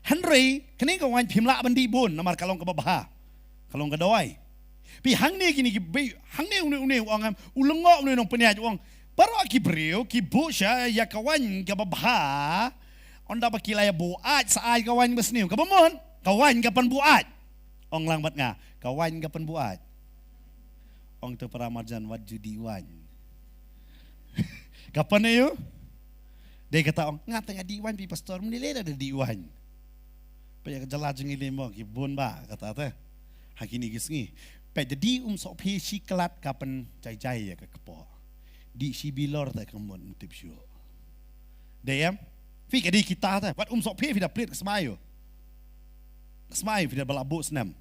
Hynrei kane ka waiñ phim lah ban dih bun namar ka long kaba bha. Ka long ka dawai. Phi hangne kine ki bei, hangne une une u ong em, u lyngngoh une nongpynïaid u ong. Baroh ki briew ki buh sha ïa ka waiñ kaba bha. Ynda ba ki la ïa buaid sa ai ka waiñ ba sniew. Kaba mon, ka waiñ ka pynbuaid. Ong lang bad nga, ka waiñ ka pynbuaid. Ong to para marjan wat ju dih waiñ. Ka pynïoh. Dei kata ong, nga tang ïa dih waiñ phi pastor, mynne lei la da dih waiñ. Peit ïa ka jylla jong ngi lei mo ki bun ba kata te. Ha kine ki sngi. Peit da dih um soh phi shi klat ka pynjai jai ïa ka kpoh. Dih shi bilor te ka mut um tip shuh. Dei em? Phi ka dei kita te. Wat um soh phi phi da plit ka smai ïoh. Ka smai phi da ba la buh snem.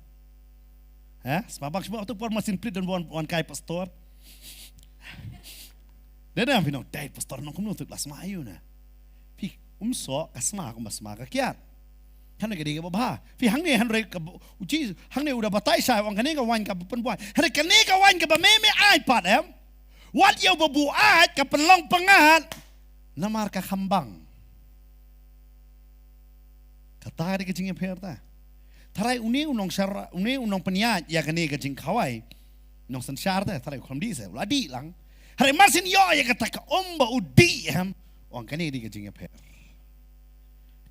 Ha? Sma bang sma tu por masin plit don wan wan kai pastor. Dei na phi nong dei pastor nong kumno tu la sma ïoh na. Phi um soh ka sma kumba sma ka kiad. Hangne ka dei kaba bha. Phi hangne hynrei ka bu-, u Jisu hangne u da batai shai u ong kane ka waiñ kaba pynbuaid. Hynrei kane ka waiñ kaba me me ai pat em. Wat ïa u ba buaid ka pynlong pyngngad. Namar ka khambang. Kata ka dei ka jingïapher ta. Tharai une u nongshar, une u nongpynïaid ïa kane ka jingkhawai. Nongsynshar ta, tharai u kham dih se, u la dih lang. Hynrei mar syn ïoh ïa kata ka um ba u dih em. Ong kane ka dei ka jingïapher.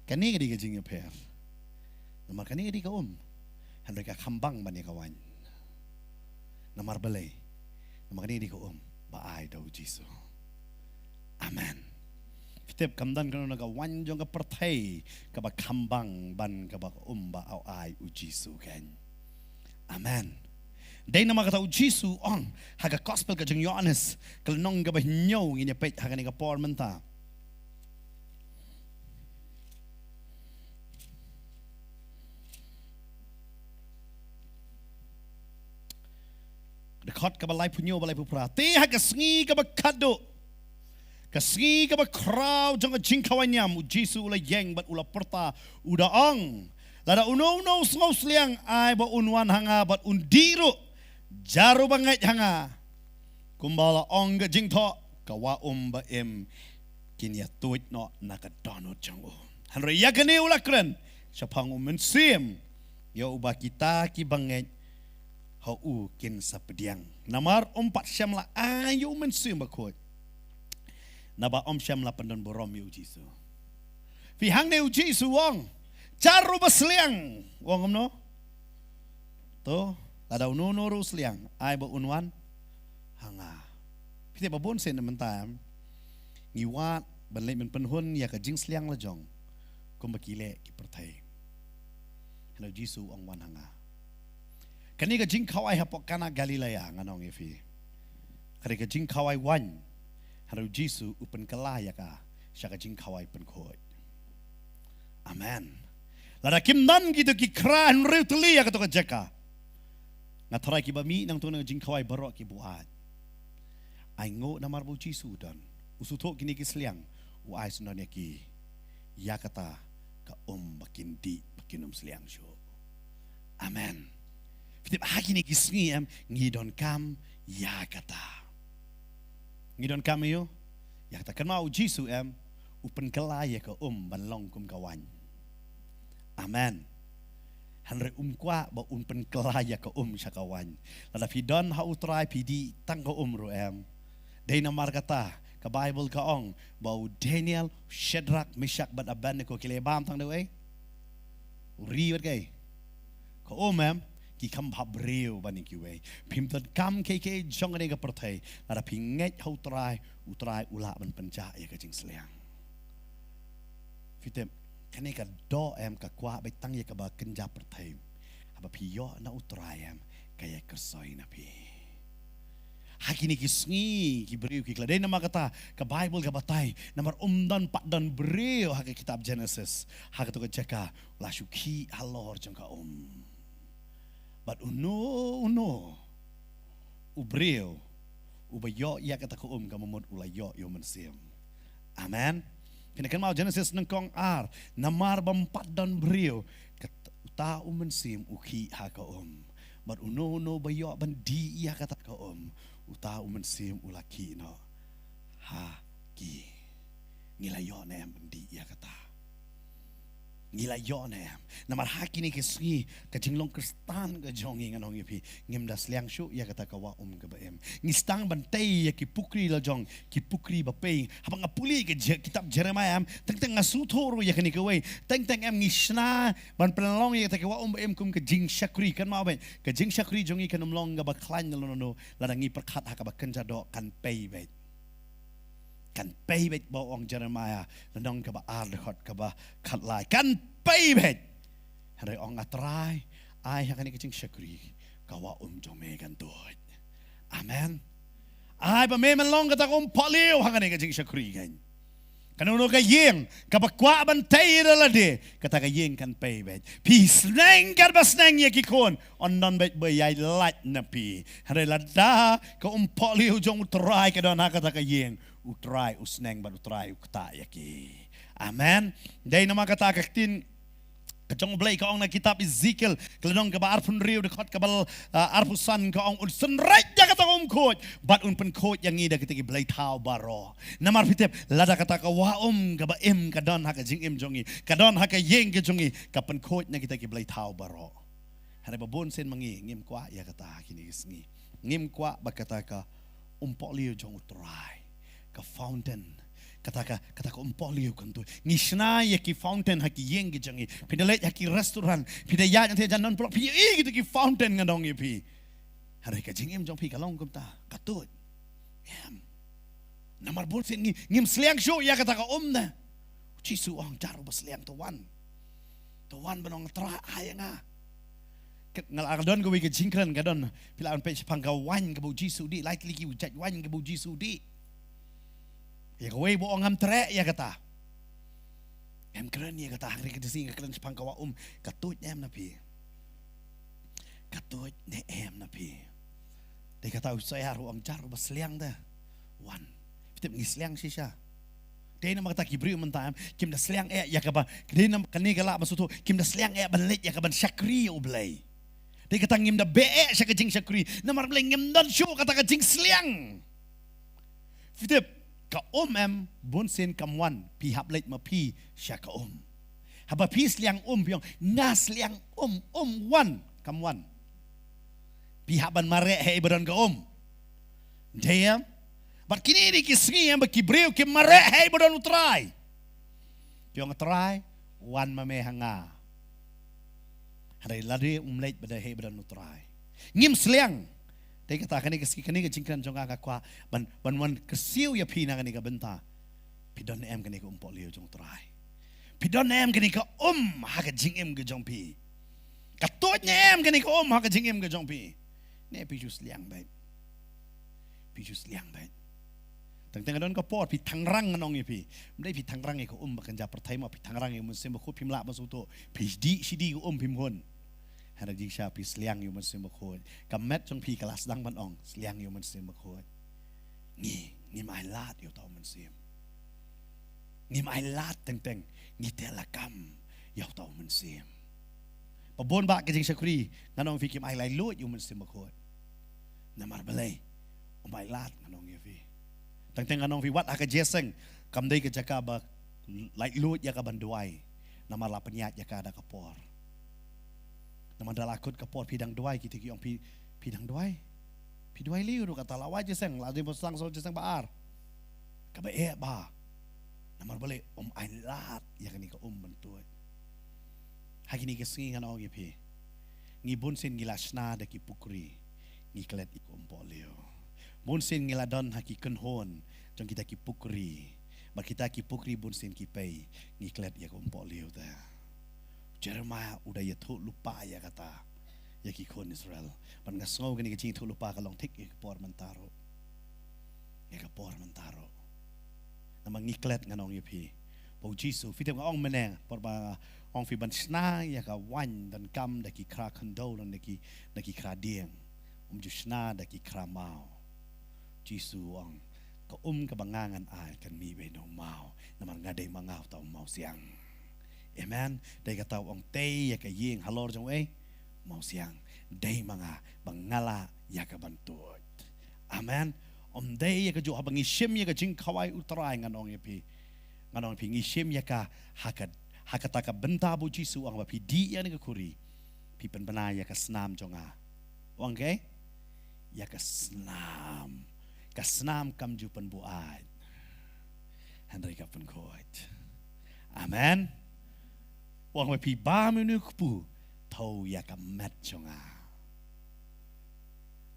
Kane ka dei ka jingïapher. Namar kane ka dei ka um. Hynrei ka khambang ban ïa ka waiñ. Namar balei? Namar kane ka dei ka um ba ai da u Jisu. Amen. Phi tip kam don kano kano ka waiñ jong ka pyrthei kaba kham bang ban kaba ka um ba u ai u Jisu kein. Amen. Dei namar kata u Jisu u ong ha ka gospel ka jong Ïoannis ka lynnong kaba hynñiew, ngin ïa peit ha kane ka por mynta. Dkhot kaba laiphew hynñiew bad laiphew phra. Te ha ka sngi kaba khatduh, ka sngi kaba khraw jong ka jingkhawai niam, u Jisu u la ïeng bad u la pyrta, u da ong, lada uno uno u sngewsliang, ai ba un wan ha nga bad un dih ruh jar uba ngeit ha nga. Kumba la ong ka jingthoh, ka wah um ba im kin ïa tuid noh na ka dohnud jong u. Hynrei ïa kane u la kren shaphang u Mynsiem ïa uba kita kiba ngeit ha u kin sa pdiang. Namar um pat shym la ai ïa u Mynsiem Bakhuid naba um shym la pyndon burom ïa u Jisu. Phi, hangne u Jisu u ong, jar uba sliang, u ong kumno? To, lada uno uno ruh u sliang, ai ba un wan ha nga. Phi tip ba bun sien mynta em, ngi wad ban leit ban pynhun ïa ka jingsliang la jong kumba ki leh ki pyrthei. Hynrei u Jisu u ong, wan ha nga. Kane ka jingkhawai hapoh Kana Galilea, ngan ong ïa phi, ka dei ka jingkhawai waiñ. Hynrei u Jisu u pynkylla ïa ka sha ka jingkhawai pynkhuid. Amen. Lada kim don kito ki khra hynriew tylli ïa kato ka jaka, nga tharai kiba mih nangto na ka jingkhawai baroh ki buaid. Ai nguh namar ba u Jisu u don. U sngewthuh kine ki sliang, u ai syndon ïa ki ïa kata ka um ba kin dih, ba kin ym sliang shuh. Amen. Phi tip, ha kine ki sngi em, ngi donkam ïa kata. Ngi donkam ïa u, ïa kata. Kynmaw u Jisu em, u pynkylla ïa ka um ban long kum ka waiñ. Amen. Hynrei um kwah ba un pynkylla ïa ka um sha ka waiñ. Lada phi don ha u Trai, phi dih tang ka um ruh em. Dei namar kata ka Baibl ka ong ba u Daniel, Shadrach, Meshach bad Abednego ki la bam tang da u ei? U ri bad kaei? Ka um em. Ki kham bha briew ban ïa kiwei. Phim donkam kaei kaei jong kane ka pyrthei. Lada phi ngeit ha u Trai, u Trai u lah ban pynjah ïa ka jingsliang. Phi tip, kane ka doh em, ka kwah beit tang ïa kaba kynja pyrthei. Haba phi ïoh na u Trai em, ka ïakyrshoi na phi. Ha kine ki sngi ki briew ki khlad. Dei namar kata ka Baibl ka batai, namar um don pat don briew ha ka kitab Genesis, ha kato ka jaka u la shu khih halor jong ka um. Bad uno uno u briew uba ïoh ïa kata ka um, ka mut u la ïoh ïa u Mynsiem. Amen. Phin da kynmaw Genesis nyngkong ar, namar ba ym pat don briew, kat-, uta u Mynsiem u khih ha ka um. Bad uno uno ba ïoh ban dih ïa kata ka um, uta u Mynsiem u la khih noh ha ki. Ngi la ïoh ne em ban dih ïa kata? Ngi la ïoh ne em? Namar ha kine ki sngi ka jinglong Khristan ka jong ngi, ngan ong ïa phi, ngim da sliang shuh ïa kata ka wah um kaba im. Ngi sdang ban tei ïa ki pukri la jong, ki pukri ba pei. Haba nga pule ka Je-, kitab Jeremiah em, teng teng nga sngewthuh ruh ïa kane kawei. Teng teng em ngi shna ban pynlong ïa kata ka wah um ba im kum ka jingshakri. Kynmaw beit, ka jingshakri jong ngi kan ym long kaba khlaiñ lano lano, lada ngi pyrkhat ha kaba kynja doh, kan pei beit. Kan pei beit, ba ong Jeremiah lynnong kaba ar dkhot kaba khatlai. Kan pei beit. Hynrei ong, A Trai, ai ha kane ka jingshakri ka wah um jong me kan tuid. Amen. Ai ba me men long kata ka umpohliew ha kane ka jingshakri kan. Kano kano ka ïing kaba kwah ban tei da lade, kata ka ïing kan pei beit. Phi sneng katba sneng ïa ki khun, yn don beit ba ïai lait na phi. Hynrei lada ka umpohliew jong u Trai ka don ha kata ka ïing, u Trai u sneng bad u Trai u ktah ïa ki. Amen. Dei namar kata ka ktien ka jong U Blei ka ong na kitab Ezekiel, ka lynnong kaba arphew hynriew, dkhot kaba, ah, arphew san, ka ong, un synreit ïa kata ka um khuid bad un pynkhuid ïa ngi da kita ki blei thaw baroh. Namar phi tip, lada kata ka wah um kaba im ka don ha ka jingim jong ngi, ka don ha ka ïing ka jong ngi, ka pynkhuid na kita ki blei thaw baroh. Hynrei ba bun sien ma ngi ngim kwah ïa kata ha kine ki sngi. Ngim kwah ba kata ka umpohliew jong u Trai, ka fountain, kata ka, kata ka umpohliew kan tuid. Ngi shna ïa ki fountain ha ki ïing ki jong ngi. Phi da leit ha ki restaurant, phi da ïaid na te jan non pulak, phi ïohi kita ki fountain, ngan ong ïa phi. Hynrei ka jingim jong phi ka long kumta, ka tuid? Em. Namar bun sien ngi, ngim sliang shuh ïa kata ka um ne. Jisu ong, jar uba sliang, to wan. To wan ban ong, Trai, ai ïa nga. Ka, nga la don kawei ka jingkren ka don. Phi lah ban peit shaphang ka waiñ kaba u Jisu u dih, lai tylli ki jait waiñ kaba u Jisu u dih. Ïa kawei ba ong ngam treh ïa kata. Em kren ïa kata, hynrei ka dei shi nga kren shaphang ka wah um. Ka tuid ne em na phi? Ka tuid ne em na phi? Dei kata u Isaiah ruh u ong, jar uba sliang te. Wan. Phi tip ngi sliang shisha. Dei namar kata ki briew mynta em, kim da sliang eh ïa kaba, dei namar kane ka lah ban sngewthuh, kim da sliang eh ban leit ïa kaban shakri ïa U Blei. Dei kata ngim da beh eh sha ka jingshakri. Namar balei? Ngim don shuh kata ka jingsliang. Phi tip, ka um em, bun sien kam wan, phi hap leit ma phi sha ka um. Haba phi sliang um, phi ong, nga sliang um, um wan, kam wan. Phi hap ban mareh ha i ba don ka um. Dei em? Bad kine dei ki sngi em ba ki briew ki mareh ha i ba don U Trai. Ki ong, Trai, wan ma me ha nga. Hynrei lada um leit bad ha i ba don U Trai, ngim sliang. Dei kata kane ka sngi, kane ka jingkren jong nga ka kwah ban, ban wan kyrsiew ïa phi na kane ka bynta. Phi don em kane ka umpohliew jong U Trai? Phi don em kane ka um ha ka jingim ka jong phi? Ka tuid ne em kane ka um ha ka jingim ka jong phi? Ne phi shu sliang beit? Phi shu sliang beit? Teng teng ka don ka por phi thangrang, ngan ong ïa phi. Ym dei phi thangrang ïa ka um ba kynja pyrthei mo, phi thangrang ïa U Mynsiem Bakhuid, phim lah ban sngewthuh. Phi dih shi dih ka um, phim hun. Hynrei jingshisha phi sliang ïa U Mynsiem Bakhuid. Ka met jong phi ka la sdang ban ong, sliang ïa U Mynsiem Bakhuid. Ngi, ngim ailad ïa uta U Mynsiem. Ngim ailad teng teng, ngi teh lakam ïa uta U Mynsiem. Ba bun ba ka jingshakri, ngan ong phi, kim ai laitluid ïa U Mynsiem Bakhuid. Namar balei? Um ailad, ngan ong ïa phi. Teng teng ngan ong phi, wat ha ka jingïaseng, kam dei ka jaka ba laitluid ïa ka ban duwai. Namar la pynïaid ïa ka da ka por. Namar da la kut ka por phi dang duwai, kita ki ong phi, phi dang duwai. Phi duwai lei ruh, kata la wai jingïaseng, la dei ban sdang sa jingïaseng ba ar. Kaba eh ba. Namar balei? Um ailad ïa kane ka um ban tuid. Ha kine ki sngi ngan ong ïa phi, ngi bun sien ngi la shna da ki pukri, ngi klet ïa ka umpohliew. Bun sien ngi la don ha ki kynhun jong kita ki pukri. Bad kita ki pukri bun sien ki pei, ngi klet ïa ka umpohliew te. Jeremiah u da ïathuh lypa ïa kata ïa ki khun Israel. Bad nga sngew kane ka jingïathuh lypa ka long thik ïa ka por mynta ruh. Ïa ka por mynta ruh. Namar ngi klet, ngan ong ïa phi, ba U Jisu, phi tip nga ong mynne, por ba ong phi ban shna ïa ka waiñ donkam da ki khra khyndew, da ki, da ki khra dieng. Um ju shna da ki khra maw. Jisu u ong, ka um kaba nga ngan ai kan mih beit na u maw. Namar nga dei ma nga uta u mawsiang. Amen. Dei kata u ong, tei ïa ka ïing halor jong u, eh, mawsiang. Dei ma nga ba nga lah ïa ka ban tuid. Amen. Um dei ïa kajuh haba ngi shim ïa ka jingkhawai U Trai, ngan ong ïa phi. Ngan ong ïa phi, ngi shim ïa ka ha ka, ha kata ka bynta ba U Jisu u ong ba phi dih ïa kane ka khuri, phi pynbna ïa ka snam jong nga. U ong kaei? Ïa ka snam. Ka snam kam ju pynbuaid, hynrei ka pynkhuid. Amen. U ong ba phi bam ïa une u kpu, thew ïa ka met jong nga.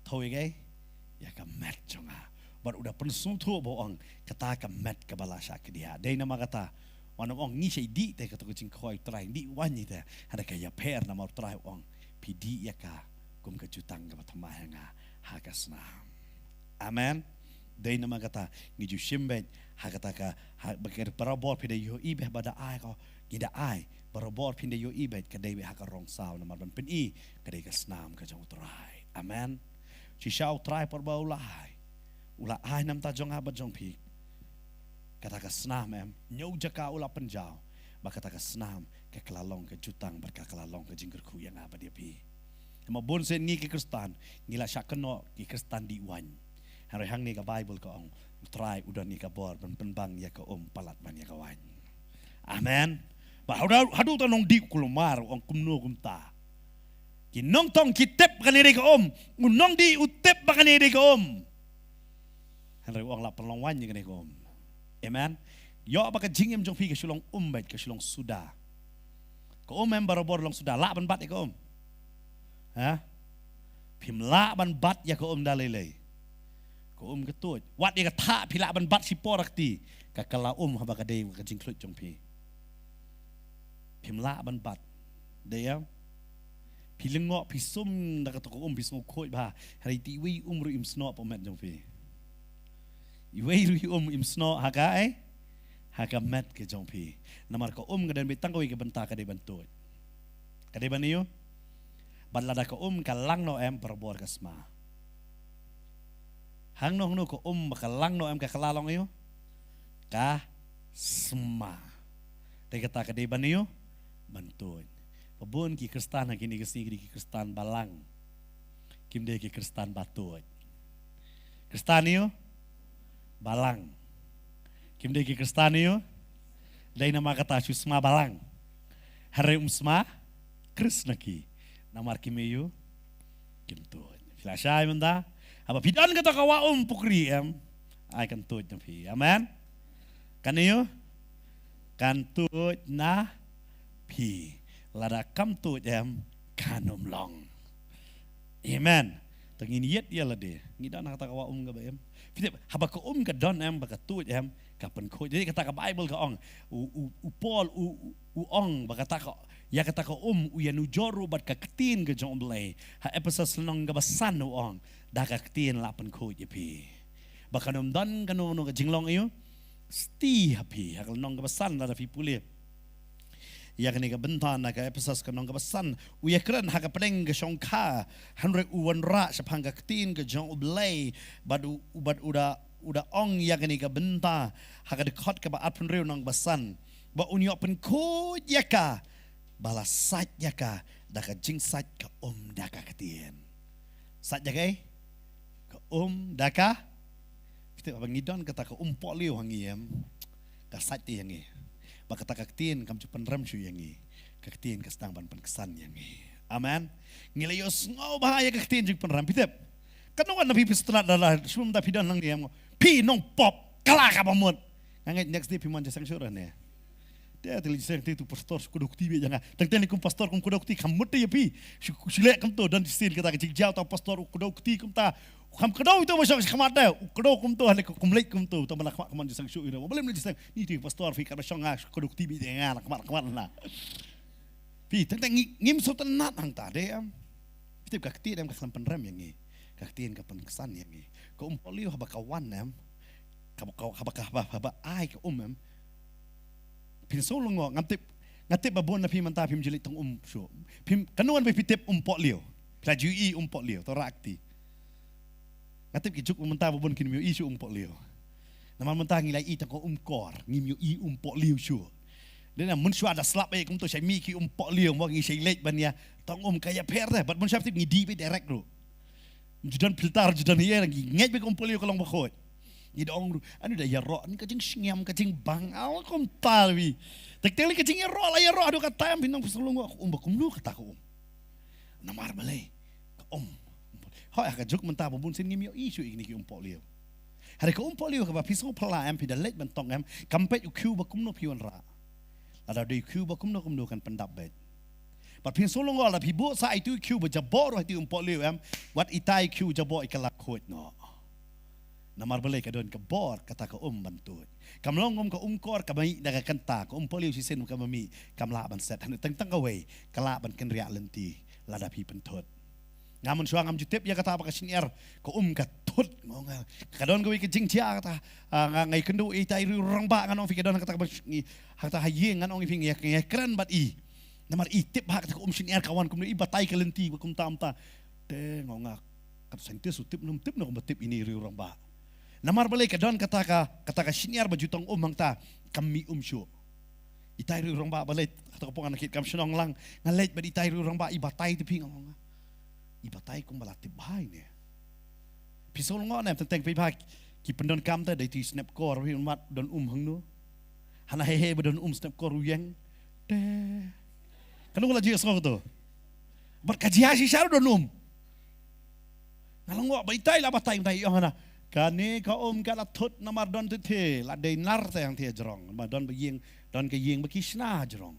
Thew ïa kaei? Ïa ka met jong nga. Bad u da pynsngewthuh ba u ong, kata ka met kaba la shah kdiah. Dei namar kata, wat nym ong ngi shah dih te kato ka jingkhawai U Trai, dih waiñ te. Hynrei ka ïapher namar U Trai u ong, phi dih ïa ka kum ka jutang kaba thymmai ha nga ha ka snam. Amen. Dei namar kata ngi ju shim beit ha kata ka, ha, ba ka, barabor phi da ïohi beit ba da ai ko, ngi da ai. Barabor phi da ïohi beit ka dei beit ha ka rong saw, namar ban pyni ka dei ka snam ka jong U Trai. Amen. Shisha U Trai por ba u la ai, u la ai na bynta jong nga bad jong phi kata ka snam, em, hynñiew jaka u la pynjaw, ba kata ka snam ka, ka la long ka jutang bad ka, ka la long ka jingkyrkhu ïa nga bad ïa phi. Namar bun sien ngi ki Khristan ngi la shah kynnoh ki Khristan dih waiñ. Hynrei hangne ka Baibl ka ong, U Trai u don ïa ka bor ban pynbang ïa ka um palat ban ïa ka waiñ. Amen. Ba haduh, haduh ta nongdih u kulmar u ong kumno kumta. Ki nongtong ki tip ba kane dei ka um. U nongdih u tip ba kane dei ka um. Hynrei u ong lah pynlong waiñ ïa kane ka um. Amen. Ïoh ba ka jingim jong phi ka shu long um beit, ka shu long suda. Ka um em barabor long suda, lah ban bat ïa ka um? Ha? Phim lah ban bat ïa ka um da lei lei. Ka um ka tuid. Wat ïa ka thah phi lah ban bat shipor ha kti, ka kylla um haba ka dei ka jingkhluit jong phi. Phim lah ban bat. Dei ïa? Phi lyngngoh, phi sum da kato ka um, phi sngew khuid bha. Hynrei te iwei i um ruh im snoh hapoh met jong phi. Iwei ruh i um im snoh ha ka, eh? Ha ka met ka jong phi. Namar ka um ka don beit tang kawei ka bynta, ka dei ban tuid. Ka dei ban ïoh. Bad lada ka um ka lang noh em, barabor ka sma. Hangno hangno ka um ba ka lang noh em, ka kylla long ïoh, ka sma. Te kata ka dei ban ïoh, ban tuid. Ba bun ki Khristan ha kine ki sngi ki dei ki Khristan balang. Kim dei ki Khristan ba tuid. Khristan ïoh balang. Kim dei ki Khristan ïoh. Dei namar kata shu sma balang. Hynrei um sma Khrist na ki. Namar kim ïoh, kim tuid. Phi la shai mynta? Haba phi don kato ka wah um pukri em, ai kan tuid na phi. Amen. Kan ïoh, kan tuid na phi. Lada kam tuid em, kan ym long. Amen. Te ngin ïeit ïa lade. Ngi don ha kata ka wah um kaba im. Phi tip, haba ka um ka don em, ba ka tuid em, ka pynkhuid. Dei kata ka Baibl ka ong, u, u, u Paul u, u, u ong ba kata ka, ïa kata ka um u ïanujor ruh bad ka ktien ka jong U Blei. Ha Ephesos lynnong kaba san u ong, da ka ktien lah pynkhuid ïa phi. Ba kan ym don kano kano ka jinglong ïoh sti ha phi. Ha ka lynnong kaba san lada phi pule ïa kane ka bynta na ka Ephesos ka lynnong kaba san, u ïakren ha ka pdeng ka shongkha, hynrei u wanrah shaphang ka ktien ka jong U Blei, bad u, bad u da, u da ong ïa kane ka bynta ha ka dkhot kaba arphew hynriew lynnong kaba san, ba un ïoh pynkhuid ïa ka ba la sait ïa ka da ka jingsait ka um da ka ktien. Sait ïa ka, eh? Ka um da ka. Phi tip, haba ngi don kata ka um pohliew ha ngi em, ka sait ïa ngi. Ba kata ka ktien kam ju pynrem shuh ïa ngi. Ka ktien ka sdang ban pynksan ïa ngi. Amen. Ngi la ïohsngew bha ïa ka ktien jingpynrem. Phi tip, katno ngan na phi phi sngewtynnat da la shu mynta phi don hangne em, phi nongpop, kylla kaba mut. Nga ngeit next day phi mon ja seng shuh ne. Te te li seng te tu pastor shu kdew kti beit ïa nga. Teng teng ni kum pastor kum kdew kti, kam mut te ïa phi. Shu, shu leh kumto, don shisien kata ka jingjaw ta pastor u kdew kti kumta. Kam kdew ito ba shong sha khmat te. U kdew kumto, hane kum leit kumto. Ta ba na khmat khmat jisang shu ïa. Ba lem na jisang. Ni te pastor phi kaba shong nga shu kdew kti beit ïa nga na khmat khmat na. Phi teng teng ngi, ngim sngewtynnat hangta de em. Phi tip, ka ktien em ka khlem pynrem ïa ngi. Ka ktien ka pynksan ïa ngi. Ka um pohliew haba ka wan em, ka, ka, haba, ka, haba, haba ai ka um em, phin sngewlyngngoh. Ngam tip, nga tip ba bun na phi mynta phim ju leit tong um shuh. Phim, kano ngan ba phi tip um pohliew? Phi la ju ïohi um pohliew, to rah kti. Nga tip ki juk mynta ba bun kim ïohi shuh um pohliew. Namar mynta ngi la ïohi tang ka um kor, ngim ïohi um pohliew shuh. Dei na mynshuwa da slap eh kumto shai mih ki um pohliew, mo ngi shai leit ban ïa tong um, ka ïapher te. Bad mynshuwa tip ngi dih beit direct ruh. Ju don filter, ju don ïa, ngi ngeit beit ka um pohliew ka long bakhuid. Ngi da ong ruh, ani da ïaroh, ani ka jingsngiam, ka jingbang, aw kumta wi. Tek tek lei ka jingïaroh, la ïaroh haduh katta em, phin nang phin sngewlyngngoh, ka um ba kumno kata ka um. Namar balei? Ka um. Hooid, ha ka juk mynta ba bun sien ngim ïohi shuh ïa kine ki um pohliew. Hynrei ka um pohliew kaba phi sngew phylla em, phi da leit ban tong em, kam peit u khiew ba kumno phi wanrah. Lada dei u khiew ba kumno kumno kan pyndap beit. Bad phin sngewlyngngoh lada phi buh sa ïa itu i khiew ba jaboh ruh ha itu i um pohliew em, wat itai i khiew jaboh i kylla khuid noh. Namar balei? Ka don ka bor kata ka um ban tuid. Kam long kum ka um kor kaba mih da ka kynta, ka um pohliew shisien kaba mih kam lah ban set. Hynrei teng teng kawei ka lah ban kynriah lynti lada phi pynthut. Nga mynshuwa ngam ju tip ïa kata ba ka shynïar ka um ka thut, nga ong nga. Ka don kawei ka jingjia kata, ah, nga, nga ïakynduh ïa itai riewrangbah, ngan ong phi, ka don kata kaba sh-, ngi, ha kata ha ïing, ngan ong ïa phi, ngi ïa, ngi ïakren bad i. Namar i tip ha kata ka um shynïar ka wan kumno, i batai ka lynti ba kumta kumta. Te nga ong nga, ka scientist u tip ne um tip ne kumba tip ine i riewrangbah. Namar balei? Ka don kata ka, kata ka shynïar ba ju tong um hangta kam mih um shuh. Itai riewrangbah ba leit, kata ka pong nga kit kam shnong lang, nga leit bad itai riewrangbah, i batai te phi, nga ong nga. I batai kumba la tip bha ine. Phi sngewlyngngoh ne em, teng teng phi bha ki pyndonkam te, dei tu i Snepkor, phi mat don um hangno. Hana hehe ba don um Snepkor u ïeng. Te. Kano la ju ïohsngew to? Bad ka jia shisha ruh don um. Nga lyngngoh ba itai la batai, itai ong hana. Kane ka um ka la thut namar don te te, la dei nar te hangte jrong. Namar don ba ïing, don ka ïing ba ki shna jrong.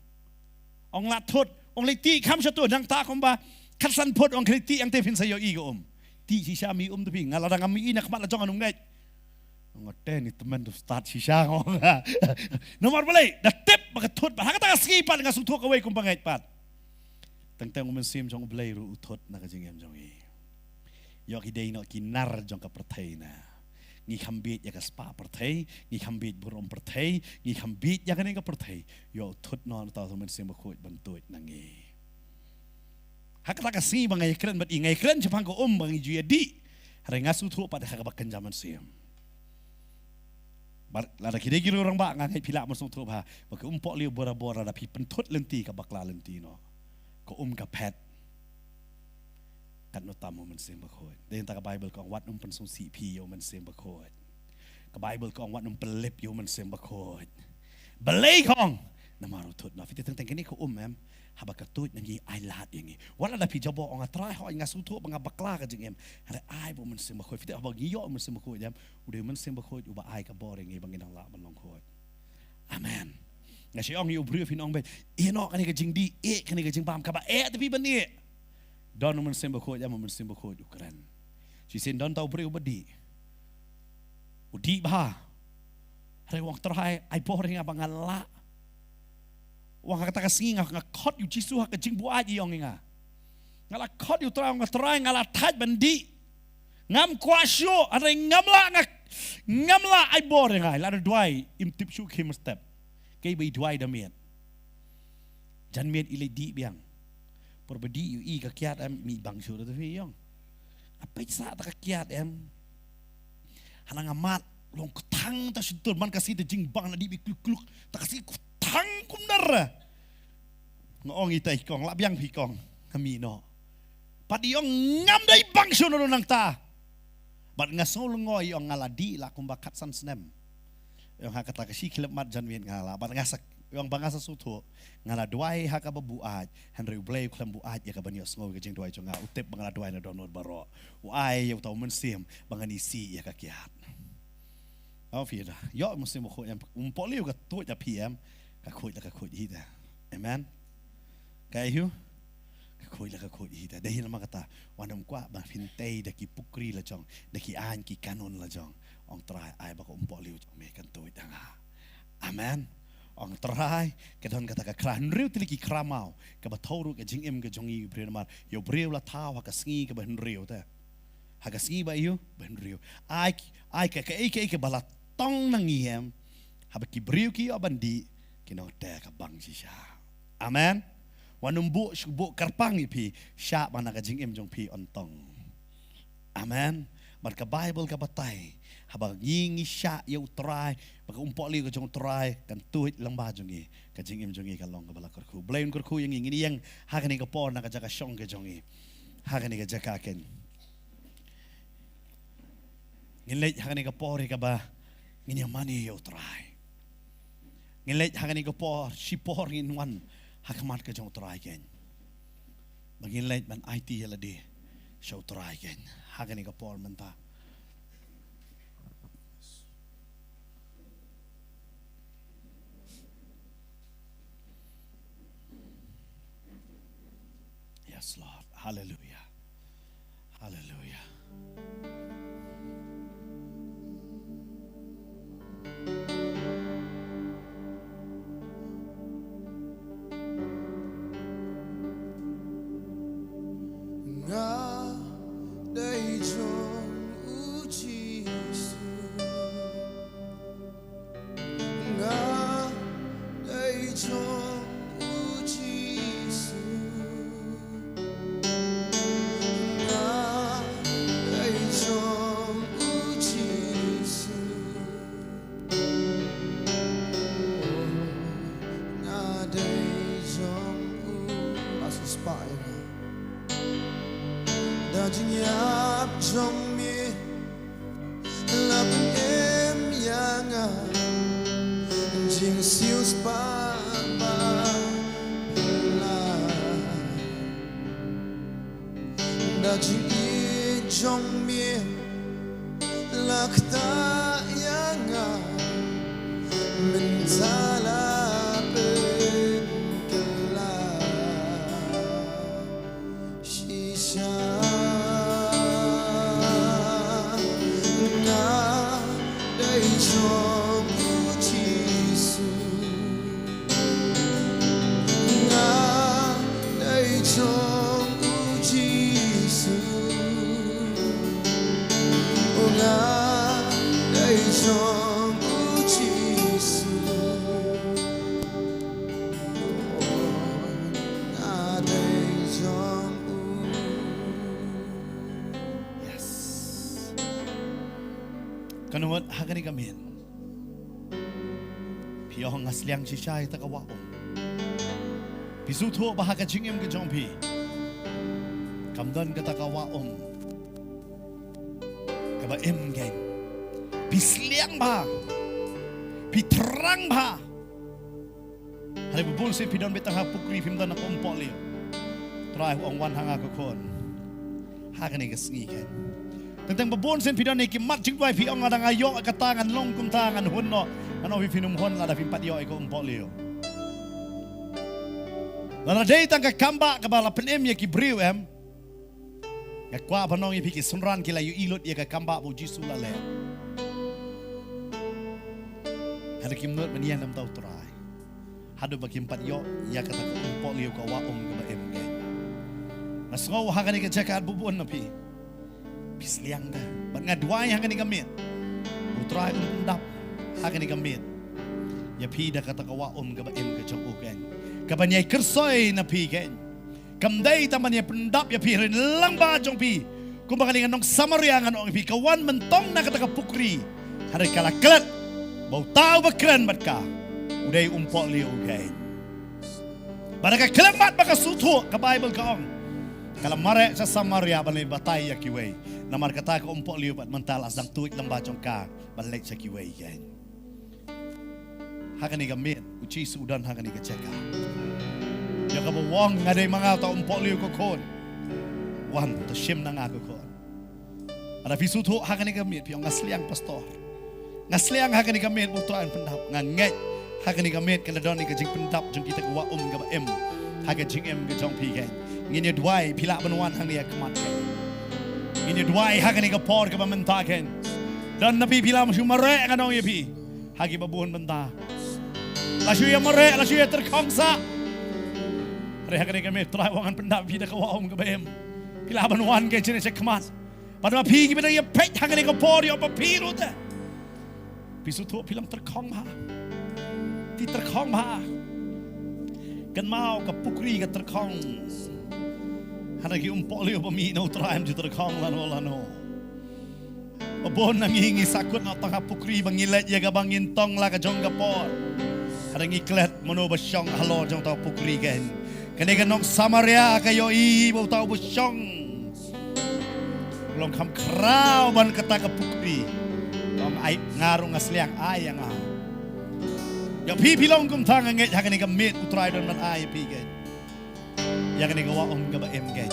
Ong la thut, ong leit tih kham shato, nangta kumba khatsan phut ong leit tih hangte phin sa ïohi ka um. Tih shisha mi um da phi, nga lada ngam ïohi na khmat la jong ngan ym ngeit. Nga te ni tymmen tu stad shisha nga ong. Namar balei, da tip ba ka thut bha. Ha kata ka sngi pat nga sngewthuh kawei kum ba ngeit pat. Teng teng u Mynsiem jong U Blei ruh u thut na ka jingim jong ngi. Ïoh ki dei noh ki nar jong ka pyrthei na. Ngi kham bieit ïa ka spah pyrthei, ngi kham bieit burom pyrthei, ngi kham bieit ïa kane ka pyrthei. Ïoh u thut noh na uta u Mynsiem Bakhuid ban tuid na ngi. Ha kata ka sngi ba nga ïakren bad i, nga ïakren shaphang ka um ba ngi ju ïa dih. Hynrei nga sngewthuh pat ha kaba kynja mynsiem. Bad lada ki dei ki rangbah, nga ngeit phi lah ban sngewthuh bha ba ka um pohliew borabor lada phi pynthut lynti ka bakla lynti noh. Ka um ka phet. Katno tam u Mynsiem Bakhuid. Dei na kata ka Baibl ka ong wat nym pynsngewsih phi ïa u Mynsiem Bakhuid. Ka Baibl ka ong wat nym pynlip ïa u Mynsiem Bakhuid. Balei ka ong? Namar u thut noh. Phi tip teng teng kane ka um em. Haba ka tuid na ngi ai lad ïa ngi. Wat lada phi jaboh ong, Trai hooid nga sngewthuh ba nga bakla ka jingim. Hynrei ai ba u Mynsiem Bakhuid. Phi tip haba ngi ïoh u Mynsiem Bakhuid em. U dei u Mynsiem Bakhuid uba ai ka bor ïa ngi ba ngin nang lah ban long khuid. Amen. Nga shu ong ïa u briew phin ong beit, ïeh noh kane ka jingdih, ïeh kane ka jingbam, kaba eh te phi ban ïeh. Don u Mynsiem Bakhuid, ïa u Mynsiem Bakhuid u kren. Shisien don uta u briew uba dih. U dih bha. Hynrei u ong Trai, ai bor ïa nga ba ngan lah. U ong ha kata ka sngi nga, nga khot ïa u Jisu ha ka jingbuaid, u ong ïa nga. Nga la khot ïa u Trai, nga Trai, nga la thait ban dih. Ngam kwah shuh, hynrei ngam lah nga, ngam lah, ai bor ïa nga, lada duwai, im tip shuh khim step. Kaei ba i duwai da miet. Jan miet i leit dih biang. Por ba dih ïohi ka kiad em, mih bang shuh da phi ïong. Nga peit sa ta ka kiad em. Hana nga mad, long kthang ta shutur man ka sngi ta jingbang na dih bi kluk kluk. Ta ka sngi kthang kumne. Nga ong ita i kong, lah biang phi kong, nga mih noh. Pat i ong ngam dei bang shuh na nangta. Bad nga sngew lyngngoh i ong nga la dih la kumba khatsan snem. I ong ha kata ka shi khyllipmat jan miet nga la. Bad nga sa, i ong ba nga sa sngewthuh. Nga la duwai ha kaba buaid. Hynrei U Blei u khlem buaid ïa kaban ïohsngew ïa ka jingduwai jong nga. U tip ba nga la duwai na dohnud baroh. U ai ïa uta u mynsiem ba ngan isih ïa ka kiad. Ïoh phi da. Ïoh u Mynsiem Bakhuid em, um pohliew ka tuid da phi em. Ka khuid la ka khuid hi da. Amen. Kaei hu? Ka khuid la ka khuid hi da. Dei hi namar kata. Wat nym kwah ba phin tei da ki pukri la jong, da ki aiñ ki kanun la jong. Ong Trai, ai ba ka um pohliew jong me kan tuid da nga. Amen. Ong Trai, ka don kata ka khra hynriew tylli ki khra maw, kaba thew ruh ka jingim ka jong ngi briew namar ïa u briew la thaw ha ka sngi kaba hynriew te. Ha ka sngi ba ïa u, ba hynriew. Ai, ai ka, kaei, kaei kaba la tong na ngi em. Haba ki briew ki ïoh ban dih, ki nongtei ka bang shisha. Amen. Wat nym buh, shu buh kyrpang ïa phi, shah ba na ka jingim jong phi yn tong. Amen. Bad ka Baibl ka batai, haba ngi ngi shah ïa u Trai, ba ka um pohliew ka jong u Trai kan tuid lyngba jong ngi, ka jingim jong ngi kan long kaba la kyrkhu. Blei un kyrkhu ïa ngi, ngin ïeng ha kane ka por na ka jaka shong ka jong ngi. Ha kane ka jaka keiñ. Ngin leit ha kane ka por ïa kaba ngin ïa mane ïa u Trai. Ngin leit ha kane ka por, shipor ngin wan ha khmat ka jong u Trai keiñ. Ba ngin leit ban aiti ïa lade sha u Trai keiñ. Ha kane ka por mynta. Yes, Lord. Hallelujah. Hallelujah. Nga dei jong u Jisu. Nga dei jong u Jisu. Nga dei jong u Jisu. Nga dei jong u. Last spot, you know. Da jingïap jong me la pynim ïa nga, jingsiew spah ba la. Da jingïeit jong me la ktah ïa nga, mynta la pynkylla shisha. Jong u Jisu, u nga dei jong u Jisu, u nga dei jong u. Yes. Kan wat ha kane ka miet. Phi ong nga sliang shisha ïa kata ka wah um. Phi sngewthuh ba ha ka jingim ka jong phi kam don kata ka wah um kaba im keiñ. Phi sliang bha. Phi thrang bha. Hynrei ba bun sien phi don beit tang ha pukri, phim don ha ka umpohliew. Trai u ong wan ha nga ko khun ha kane ka sngi keiñ. Teng teng ba bun sien phi don ïa ki mat jingduwai, phi ong lada nga ïoh kata ngan long kumta, ngan hun noh. Ngan ong ïa phi, phim hun lada phim pat ïoh ïa ka umpohliew. Lada dei tang ka kambah kaba la pynim ïa ki briew em. Nga kwah ban ong ïa phi, ki synran ki la ïohi lut ïa ka kambah ba u Jisu u la leh. Hynrei kim nud ban ïeng na bynta u Trai haduh ba kim pat ïoh ïa kata ka umpohliew, ka wah um kaba im keiñ. Nga sngew ha kane ka jaka bun na phi, phi sliang da. Bad nga duwai ha kane ka miet, u Trai un pyndap ha kane ka miet ïa phi da kata ka wah um kaba im ka jong u keiñ, kaban ïai kyrsoi na phi keiñ. Kam dei tang ban ïa pyndap ïa phi, hynrei lyngba jong phi, kumba kane ka nong Samaria, ngan ong ïa phi, ka wan myntong na kata ka pukri, hynrei ka la klet ba uta uba kren bad ka u dei umpohliew keiñ. Bad da ka khyllipmat ba ka sngewthuh, ka Baibl ka ong, ka la mareh sha Samaria ban leit batai ïa kiwei. Namar kata ka umpohliew pat mynta la sdang tuid lyngba jong ka ban leit sha kiwei keiñ. Ha kane ka miet u Jisu u don ha kane ka jaka. Ïa kaba u ong, nga dei ma nga uta umpohliew ko khun. Wan to shim na nga ko khun. Lada phi sngewthuh ha kane ka miet, phi ong nga sliang pastor, nga sliang ha kane ka miet ba u Trai un pyndap. Nga ngeit ha kane ka miet kan da don ïa ka jingpyndap jong kita ka wah um kaba im ha ka jingim ka jong phi keiñ. Ngin ïa duwai, phi lah ban wan hangne ïa khmat keiñ. Ngin ïa duwai ha kane ka por kaba mynta keiñ. Don na phi, phi la shu mareh, ngan ong ïa phi, ha kiba bun bynta. La shu ïa mareh, la shu ïa tyrkhong sah. Hynrei ha kane ka miet Trai u ong ngan pyndap ïa phi da ka wah um kaba im. Phi lah ban wan keiñ shane sha khmat. Bad ma phi kiba dang ïa peit ha kane ka por, ïoh ba phi ruh te phi sngewthuh phi long tyrkhong bha. Phi tyrkhong bha. Kynmaw, ka pukri ka tyrkhong. Hana ki umpohliew ba mih na u Trai ym ju tyrkhong lano lano. Ba bun na ngi ngi sahkut noh tang ha pukri ba ngi leit ïa kaba ngin tong la ka jong ka por. Hana ngi klet mano ba shong halor jong uta u pukri keiñ. Kane ka nong Samaria ka ïohi ba uta uba shong long kham khraw ban kata ka pukri. Ka ong ai nga ruh nga sliang, ai ïa nga. Ïa phi, phi long kumta, nga ngeit ha kane ka miet u Trai don ban ai ïa phi keiñ. Ïa kane ka wah um kaba im keiñ.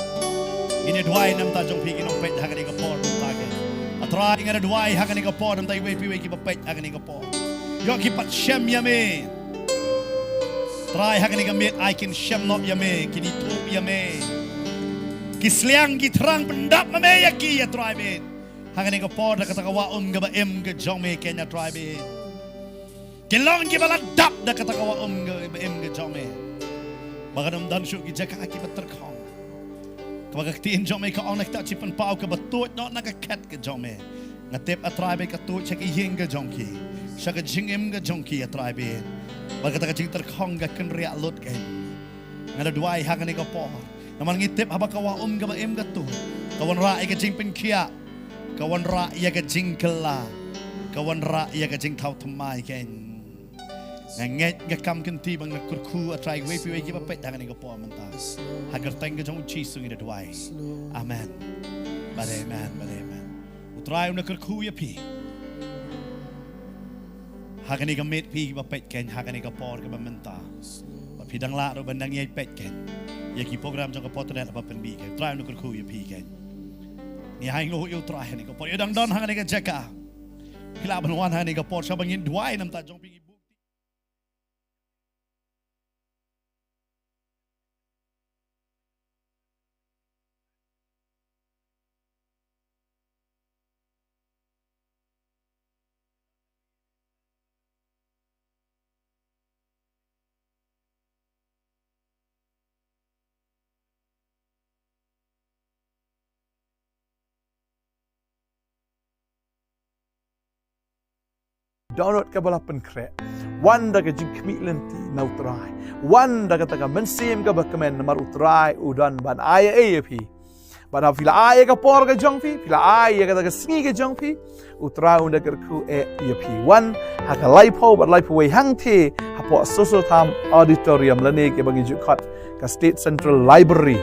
Ngin ïa duwai na bynta jong phi ki nongpeit ha kane ka por mynta keiñ. A Trai, nga da duwai ha kane ka por na bynta iwei pa iwei kiba peit ha kane ka por. Ïoh ki pat shem ïa me. Trai, ha kane ka miet ai kin shem noh ïa me, kin ithuh ïa me. Ki sliang ki thrang pyndap ma me ïa ki, A Trai bad ha kane ka por da kata ka wah um kaba im ka jong me keiñ, A Trai bad. Kin long kiba la dap da kata ka wah um kaba im ka jong me. Ba kan ym don shuh ki jaka kiba tyrkhong. Kaba ka ktien jong me ka ong na ka kitab Jingpynpaw, kaba tuid noh na ka khet ka jong me, nga tip, A Trai bad, ka tuid sha ka ïing ka jong ki, sha ka jingim ka jong ki, A Trai bad. Ba kata ka jingtyrkhong ka kynriah lut keiñ. Nga da duwai ha kane ka por, namar ngi tip haba ka wah um kaba im ka tuid, ka wanrah ïa ka jingpynkhiah, ka wanrah ïa ka jingkylla, ka wanrah ïa ka jingthaw thymmai keiñ. Nga ngeit, nga kam kynti ba nga kyrkhu, A Trai, iwei pa iwei kiba peit ha kane ka por mynta. Ha ka kyrteng ka jong u Jisu ngi da duwai. Amen. Bad amen, bad amen. U Trai un da kyrkhu ïa phi. Ha kane ka miet phi kiba peit keiñ ha kane ka por kaba mynta. Ba phi dang lah ruh ban dang ïai peit keiñ ïa ki program jong ka por tynrai ba pynmih keiñ. U Trai un da kyrkhu ïa phi keiñ. Ngi ai nguh ïa u Trai ha kane ka por. Ïa dang don ha kane ka jaka, phi lah ban wan ha kane ka por, shwa ba ngin duwai na bynta jong phi. dohnud kaba la pynkhreh. Wan da ka jingkhmih lynti na U Trai. Wan da kata ka mynsiem kaba kmen, namar U Trai u don ban ai ei ïa phi. Bad haba phi la ai ïa ka por ka jong phi, phi la ai ïa kata ka sngi ka jong phi, U Trai un da kyrkhu eh ïa phi. Wan ha ka laiphew bad laiphew wei hangthie hapoh Soso Tham Auditorium lane kaba ngi ju khot ka State Central Library.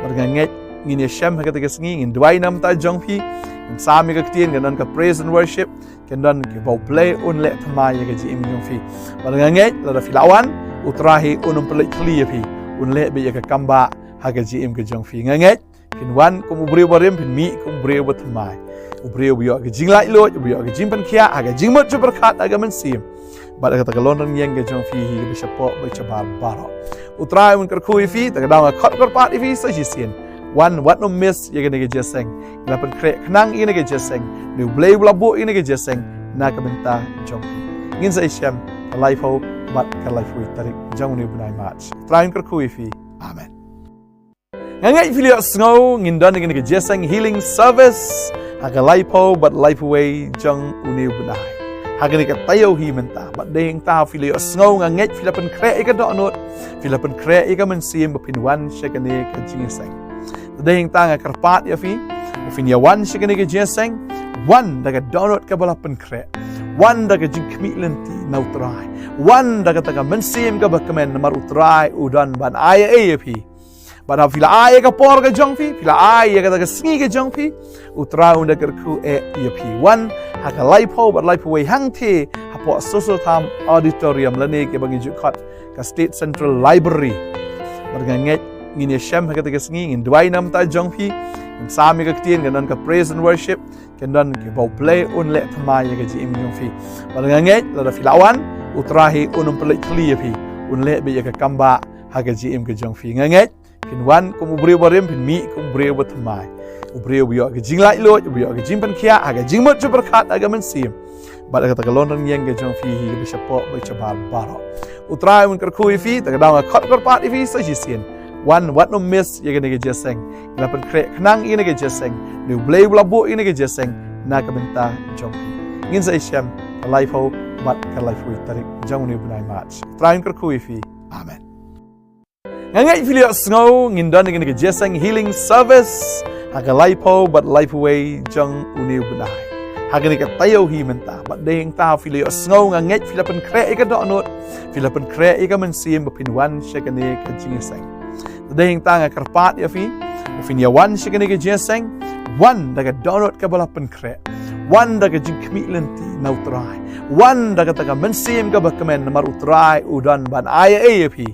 Bad nga ngeit ngin ïashem ha kata ka sngi, ngin duwai namar ta jong phi, ngin sam ïa ka ktien, kan don ka praise and worship, kan don kiba U Blei un leh thymmai ïa ka jingim jong phi. Bad nga ngeit lada phi la wan, U Trai hi un ym pynleit khlieh ïa phi, un leh beit ïa ka kam ba ha ka jingim ka jong phi. Nga ngeit phin wan kum u briew barim, phin mih kum u briew bathymmai, u briew uba ïoh ka jinglaitluid, uba ïoh ka jingpynkhiah ha ka jingmut jingpyrkhat ha ka mynsiem. Bad kata ka longrynieng ka jong phi hi kaba shapoh bad shabar baroh. U Trai un kyrkhu ïa phi, ta ka daw nga khot kyrpad ïa phi sa shisien. Wan, wat nym miss ïa kane ka jingïaseng. Ngi la pynkhreh khnang ïa kane ka jingïaseng, ne U Blei u la buh ïa kane ka jingïaseng na ka bynta jong phi. Ngin sa ïashem ka laiphew bad ka laiphew wei tarik jong une u bnai March. U Trai un kyrkhu ïa phi. Amen. Nga ngeit phi la ïohsngew, ngin don ïa kane ka jingïaseng healing service ha ka laiphew bad laiphew wei jong une u bnai. Ha kane ka taïew hi mynta, bad dei hangta phi la ïohsngew, nga ngeit phi la pynkhreh ïa ka dohnud, phi la pynkhreh ïa ka mynsiem ba phin wan sha kane ka jingïaseng. Dei hangta nga kyrpad ïa phi, ba phin ïa wan sha kane ka jingïaseng, wan da ka dohnud kaba la pynkhreh. Wan da ka jingkhmih lynti na U Trai. Wan da kata ka mynsiem kaba kmen, namar U Trai u don ban ai ei ïa phi. Bad haba phi la ai ïa ka por ka jong phi, phi la ai ïa kata ka sngi ka jong phi, U Trai un da kyrkhu eh ïa phi. Wan ha ka laiphew bad laiphew wei hangthie hapoh Soso Tham Auditorium lane kaba ngi ju khot ka State Central Library. Bad nga ngeit ngin ïashem ha kata ka sngi, ngin duwai namar ta jong phi, ngin sam ïa ka ktien, kan don ka praise and worship, kan don kiba U Blei un leh thymmai ïa ka jingim jong phi. Bad nga ngeit lada phi la wan, U Trai hi un ym pynleit khlieh ïa phi, un leh beit ïa ka kam ba ha ka jingim ka jong phi. Nga ngeit phin wan kum u briew barim, phin mih kum u briew bathymmai, u briew uba ïoh ka jinglaitluid, uba ïoh ka jingpynkhiah ha ka jingmut jingpyrkhat ha ka mynsiem. Bad kata ka longrynieng ka jong phi hi kaba shapoh bad shabar baroh. U Trai un kyrkhu ïa phi, ta ka daw nga khot kyrpad ïa phi sa shisien. Wan, wat nym miss ïa kane ka jingïaseng. Ngi la pynkhreh khnang ïa kane ka jingïaseng, ne U Blei u la buh ïa kane ka jingïaseng na ka bynta jong phi. Ngin sa ïashem ka laiphew bad ka laiphew wei tarik jong une u bnai March. U Trai un kyrkhu ïa phi. Amen. Nga ngeit phi la ïohsngew, ngin don ïa kane ka jingïaseng healing service ha ka laiphew bad laiphew wei jong une u bnai. Ha kane ka taïew hi mynta, bad dei hangta phi la ïohsngew, nga ngeit phi la pynkhreh ïa ka dohnud, phi la pynkhreh ïa ka mynsiem ba phin wan sha kane ka jingïaseng. Dei hangta nga kyrpad ïa phi, ba phin ïa wan sha kane ka jingïaseng, wan da ka dohnud kaba la pynkhreh. Wan da ka jingkhmih lynti na U Trai. Wan da kata ka mynsiem kaba kmen, namar U Trai u don ban ai ei ïa phi.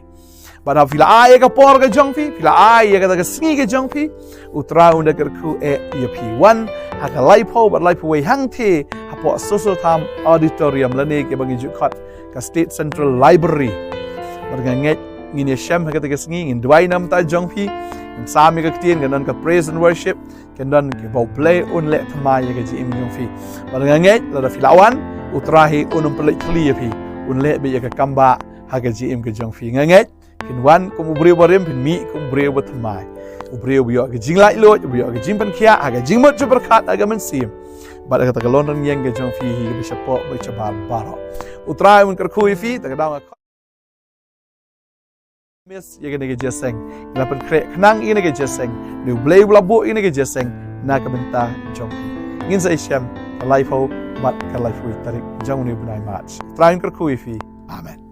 Bad haba phi la ai ïa ka por ka jong phi, phi la ai ïa kata ka sngi ka jong phi, U Trai un da kyrkhu eh ïa phi. Wan ha ka laiphew bad laiphew wei hangthie hapoh Soso Tham Auditorium lane kaba ngi ju khot ka State Central Library. Bad nga ngeit ngin ïashem ha kata ka sngi, ngin duwai namar ta jong phi, ngin sam ïa ka ktien, kan don ka praise and worship, kan don kiba U Blei un leh thymmai ïa ka jingim jong phi. Bad nga ngeit lada phi la wan, U Trai hi un ym pynleit khlieh ïa phi, un leh beit ïa ka kam ba ha ka jingim ka jong phi. Nga ngeit phin wan kum u briew barim, phin mih kum u briew bathymmai, u briew uba ïoh ka jinglaitluid, uba ïoh ka jingpynkhiah ha ka jingmut jingpyrkhat ha ka mynsiem. Bad kata ka longrynieng ka jong phi hi kaba shapoh bad shabar baroh. U Trai un kyrkhu ïa phi, ta ka daw nga khot miss ïa kane ka jingïaseng. Ngi la pynkhreh khnang ïa kane ka jingïaseng, ne U Blei u la buh ïa kane ka jingïaseng na ka bynta jong phi. Ngin sa ïashem ka laiphew bad ka laiphew wei tarik jong une u bnai March. U Trai un kyrkhu ïa phi. Amen.